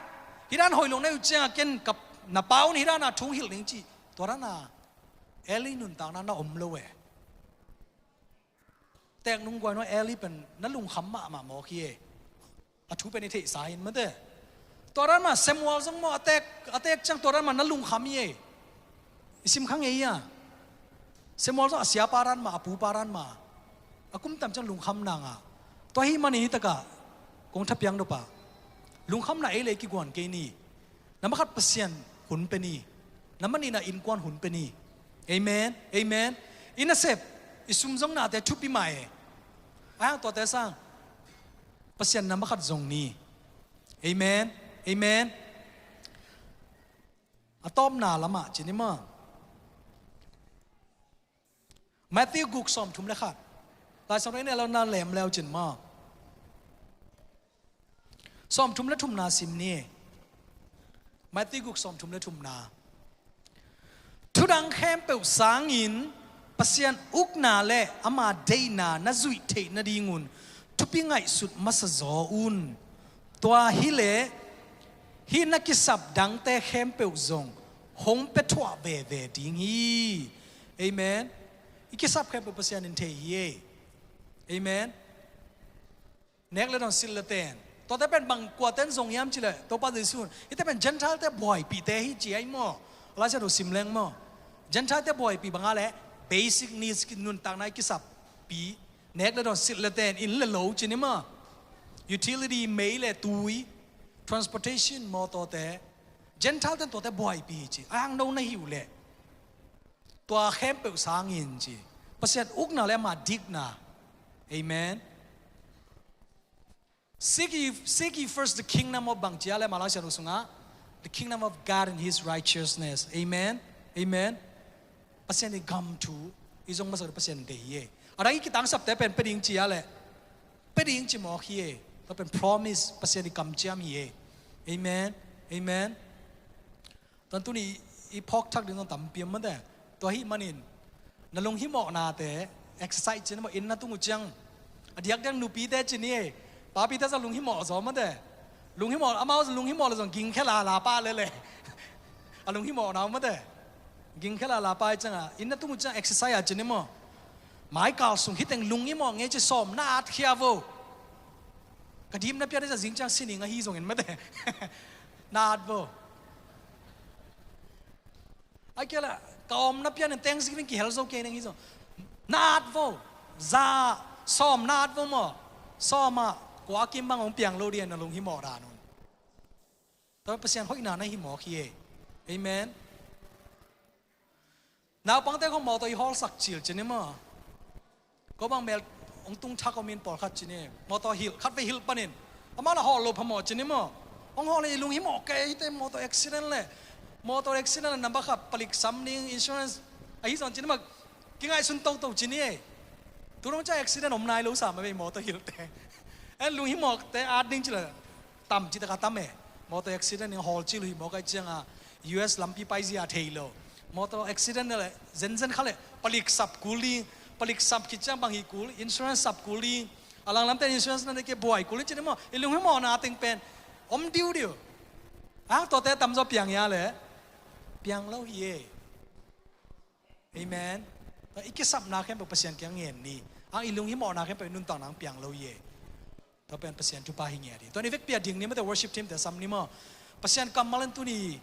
hi dan hoih lo na hi uh ciang a ken ka, na Pa un hi dan a thu hong hilh ning ci. Tua dan a Eli nuntakna na om lo e. Teek nung guai nua Eli pen na lungkham mahmah mawk hi e. A thu pen i theihsa in mate. Tua dan mah Samuel zong maw a teek, a teek ciang tua dan mah na lungkham hi e. I sim kha ngei a. Samuel zong a siapa dan mah, a pupa dan mah, a kum tam ciang lungkham nang a. Tua hi manin hi takah kong thapiak nop ah, lungkhamna ei le ei kiguan kei ni. Nambat khat Pasian hun pe ni. Nambat nihna innkuan hun pe ni. Amen. Amen. I nasep, i sum zong nate thupi mah e. Ai hang tuate sang Pasian nambat khat zong ni. Amen. Amen. A tawpna lamah ci ni maw. Matthew guk sawmthum le khat. Laisiangtho in a lo na lem leu cin maw. Sawmthum le thumna sim ni. Matthew guk sawmthum le thumna. Thudang khempeuh sangin Pasian ukna le ama deihna na zuih theih nadingun thupi ngaihsut masa zaw un. Tua hileh hih na kisap dangte khempeuh zong hong pia thuah veve ding hi. Amen. I kisap khempeuh Pasian in thei hi e. Amen. Nek le dawn, silh le ten. Tuate pen bang kuaten zong hiam cih leh Topa Jesu in, hihte pen Gentile-te buaipihte hi ci ai maw. Laisiangtho sim leng maw. Gentile-te buaipih bang a leh basic needs, nuntakna i kisappi. Nek le dawn, silh le ten, inn le lo ci ni maw. Utility, mei le tui, transportation, mawtawte. Gentile-te in tuate buaipih hi ci. Ai hang no na hi uh leh tua khempeuh sangin ci. Pasian ukna le ama dikna. Amen. Seek ye, seek ye first the kingdom of, bang ci a leh Laisiangtho sungah, the kingdom of God and his righteousness. Amen. Amen. Pasian i gam thu i zong masa Pasian deih hi e. A dang i kitangsapte pen pia ding ci a leh pia ding ci mawk hi e. Tua pen promise, Pasian i kamciam hi e. Amen. Amen. Tua tuni i phawk thak ding zong tampi om mate. Tua ahih manin na lunghimawhnate exercise cin maw, inn na tung uh ciang. A diakdiak nupite cin hi e. Papite zong lunghimawh zaw mate. Lunghimawh, amau lunghimawh le zong gingkhia lala pah lele. A lunghimawhna uh mate. Gingkhia lala pah hi cianga inn na tung uh ciang exercise a cin hi maw. Maikal sung hi teng lunghimawh ngei ci sawm na at khia vo. Ka dipna pian hi ciang zing ciang sining ahi zongin mate. Na at vo. Ai kei la, ka omna pian in Thanksgiving kihel zo kei neng hi zong. Na at vo. Za, sawm na at vo maw. Sawm ah kua kim bang hong piang lo ding a na lunghimawh dan un. Tua Pasian hoihna na hi mawk hi e. Amen. Naupangte khong mawtaw i hawlsak cil cin hi maw. Ko bang mel hong tung thak om in pawlkhat cin hi. Mawtaw hilh, khatvei hilh panin. Amau la hawl lo phamawh cin hi maw. Hong hawl i lunghimawh kei hite mawtaw accident le. Mawtaw accident le number khat palik sam ding insurance. Ahi zong cin hi maw. Kingaihsun toto cin hi e. Tudong ca accident om nai lo sa mah vei mawtaw hilhte. En lunghimawhte at ding ci la. Tam ci taka tam e. Mawtaw accident in hawl ci luhi mawk ai cianga U S lampi paizia thei lo. Mawtaw accident le zenzen kha le palik sap kul ding, palik sap khit ciang bang hi kul, insurance sap kul ding. A langlamte insurance na ne ke buai kul ding ci ni maw. I lunghimawhna teng pen om diudiu. Ang tuate tamzaw piang ia le piang lo hi e. Amen. I kisapna khempeuh Pasian kiang ngen ni. Ang i lunghimawhna khempeuh i nuntakna ang piang lo hi e. Tua pen Pasian thupha hi ngiat hi. Tua ni vekpi a ding ni mate worship team te sam ni maw. Pasian kammal in tuni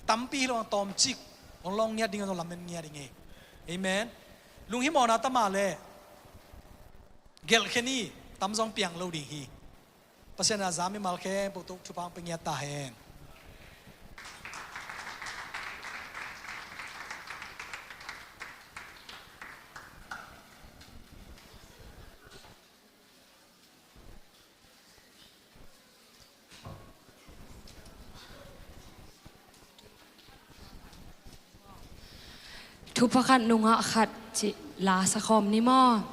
tampi hi lo ang tawmcik hong lawng ngiat ding a zong lamen ngiat ding e. Amen. Lunghimawhna tama le gelhkhe ni tamzong piang lo ding hi. Pasian a za mimal khempeuh tuk thupha ang pe ngiat ta hen. Thupha khat nungah khat cih la sakhawm ni maw.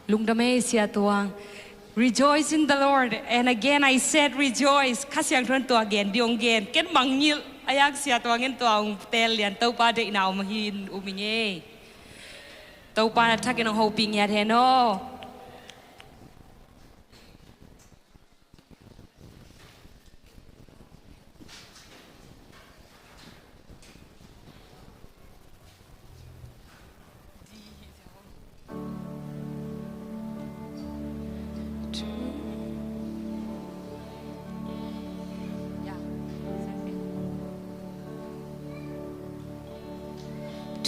Lungdam ei Sia Tuang. Rejoice in the Lord. And again I said rejoice. Kha Siangtho in tua gen ding hong gen. Ken mangngilh a yak Sia Tuang in tua hong teel lian Topa deihna om hi in um ing ei. Topa na thakin hong hopih ngiat hen aw.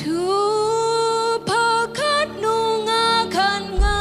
Thupha khat nungah khat nga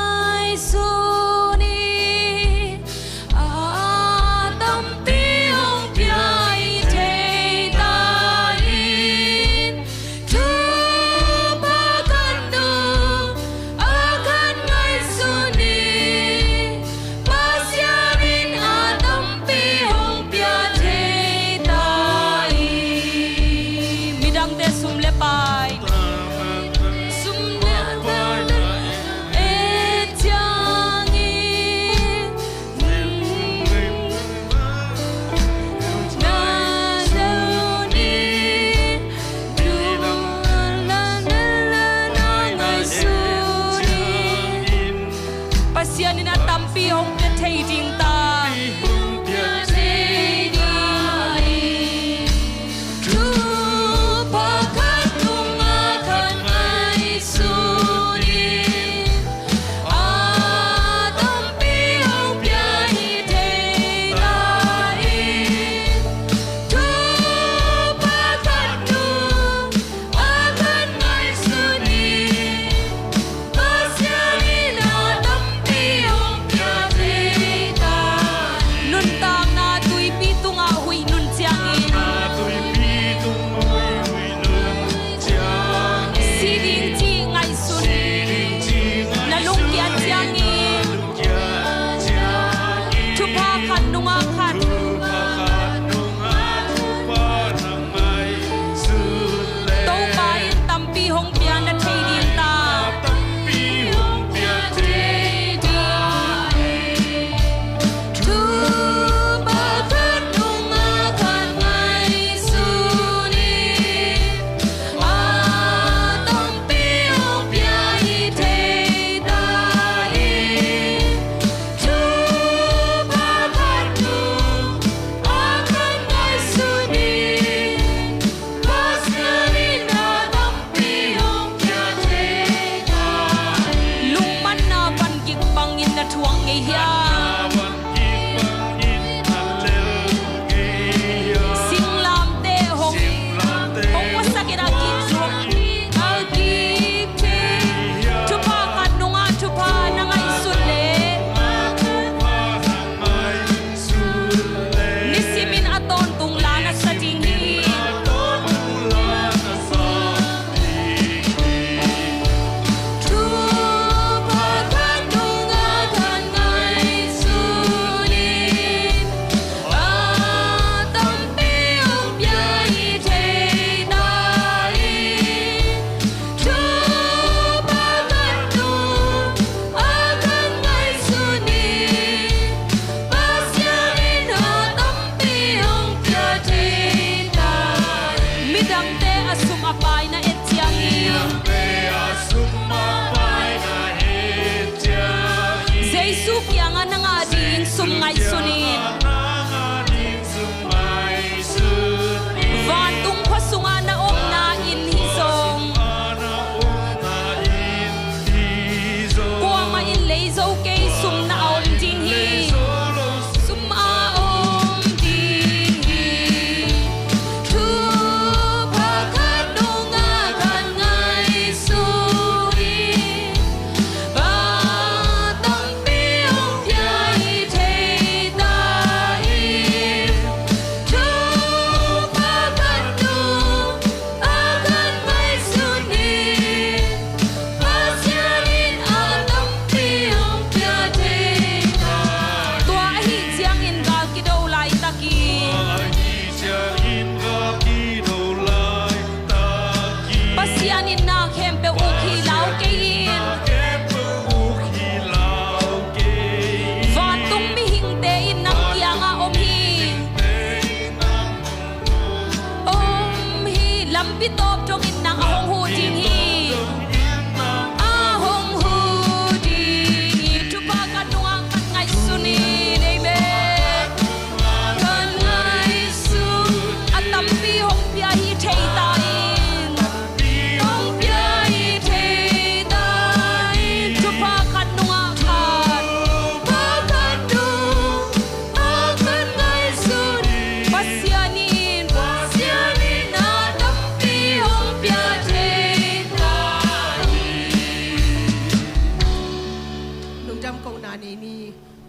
Pasian in na khempeuh uk hi lau kei in. Vantung mihingte in nang kiangah om hi. Om hi. Lampi tawp dongin nang a hong huh ding hi. A hong huh ding hi. Thupha khat nungah khat ngaihsun in. Amen. Khat ngaihsun. A tampi hong pia hi thei ta in. Hong pia hi thei ta in. Thupha khat nungah khat. Thupha khat nungah khat ngaihsun. Pasian in, Pasian in a tampi hong pia thei ta hi. Lungdam kohna nei ni.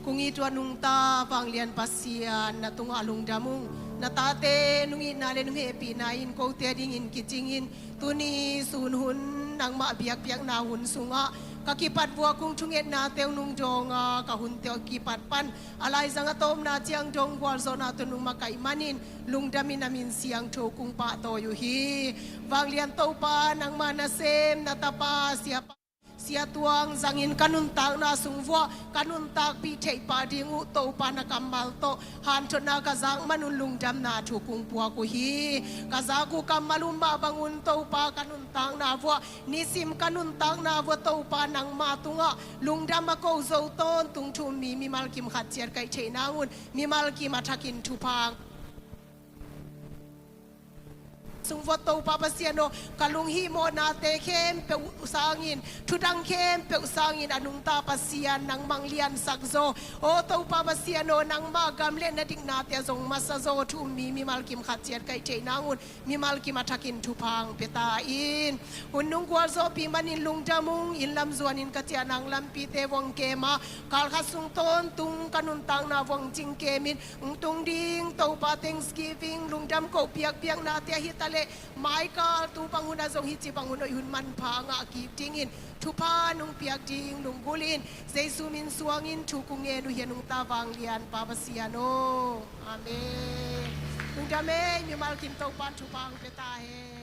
Kong it uh a nungta vanglian Pasian, na tungah lungdam ung. Na tate nong itna le nong hehpihna in kote adingin kicing in, tuni sun hun nangmah biakpiakna hun sungah ka kipat vua kong thungetnate uh nong dawng a, ka hunte uh kipat pan a laizang a tawpna ciang dong gualzawhna tawh nong makaih manin lungdam in, na min siangtho kong pahtawi uh hi. Vanglian Topa, nangma nasem na tapa Siapa Sia Tuang zangin ka nuntakna sung vuah ka nuntakpih theih pah ding uh Topa na kammal tawh hanthotna ka zak man un lungdamna thu kong puak uh hi. Ka zak uh kammal uh mah bangun Topa ka nuntakna vuah, nisim ka nuntakna vuah Topa nangma tungah lungdam a ko zo tawntung thu um mi mimal kim khat ciat ka hih theih nang un mimal kim a thakin thupha sung vua Topa Pasian aw, ka lunghihmawhnate khempeuh sangin, thudang khempeuh sangin a nungta Pasian nangmah hong liansak zaw. Aw Topa Pasian aw, nangmah gam le na diknate a zong masa zaw thu um mi mimal kim khat ciat ka hih theih nang un mimal kim a thakin thupha hong pia ta in. Hun nong gualzawhpih manin lungdam ung. Inn lam zuanin ka ciah nang lampite vuah hong kem a, kal khat sung tawntung ka nuntakna vuah hong cingkem in, hong tung ding Topa Thanksgiving, lungdam koh piakpiaknate ahi ta leh, maikal tu bang hun ah zong hih ci bang hun hoih hun manpha ngah kik dingin thupha nong piak ding lunggulh in. Jesu min suangin thu kong ngen uh hi a, nungta vanglian Pa Pasian aw. Amen. Lungdam ei, mimal kim Topa in thupha hong pia ta hen.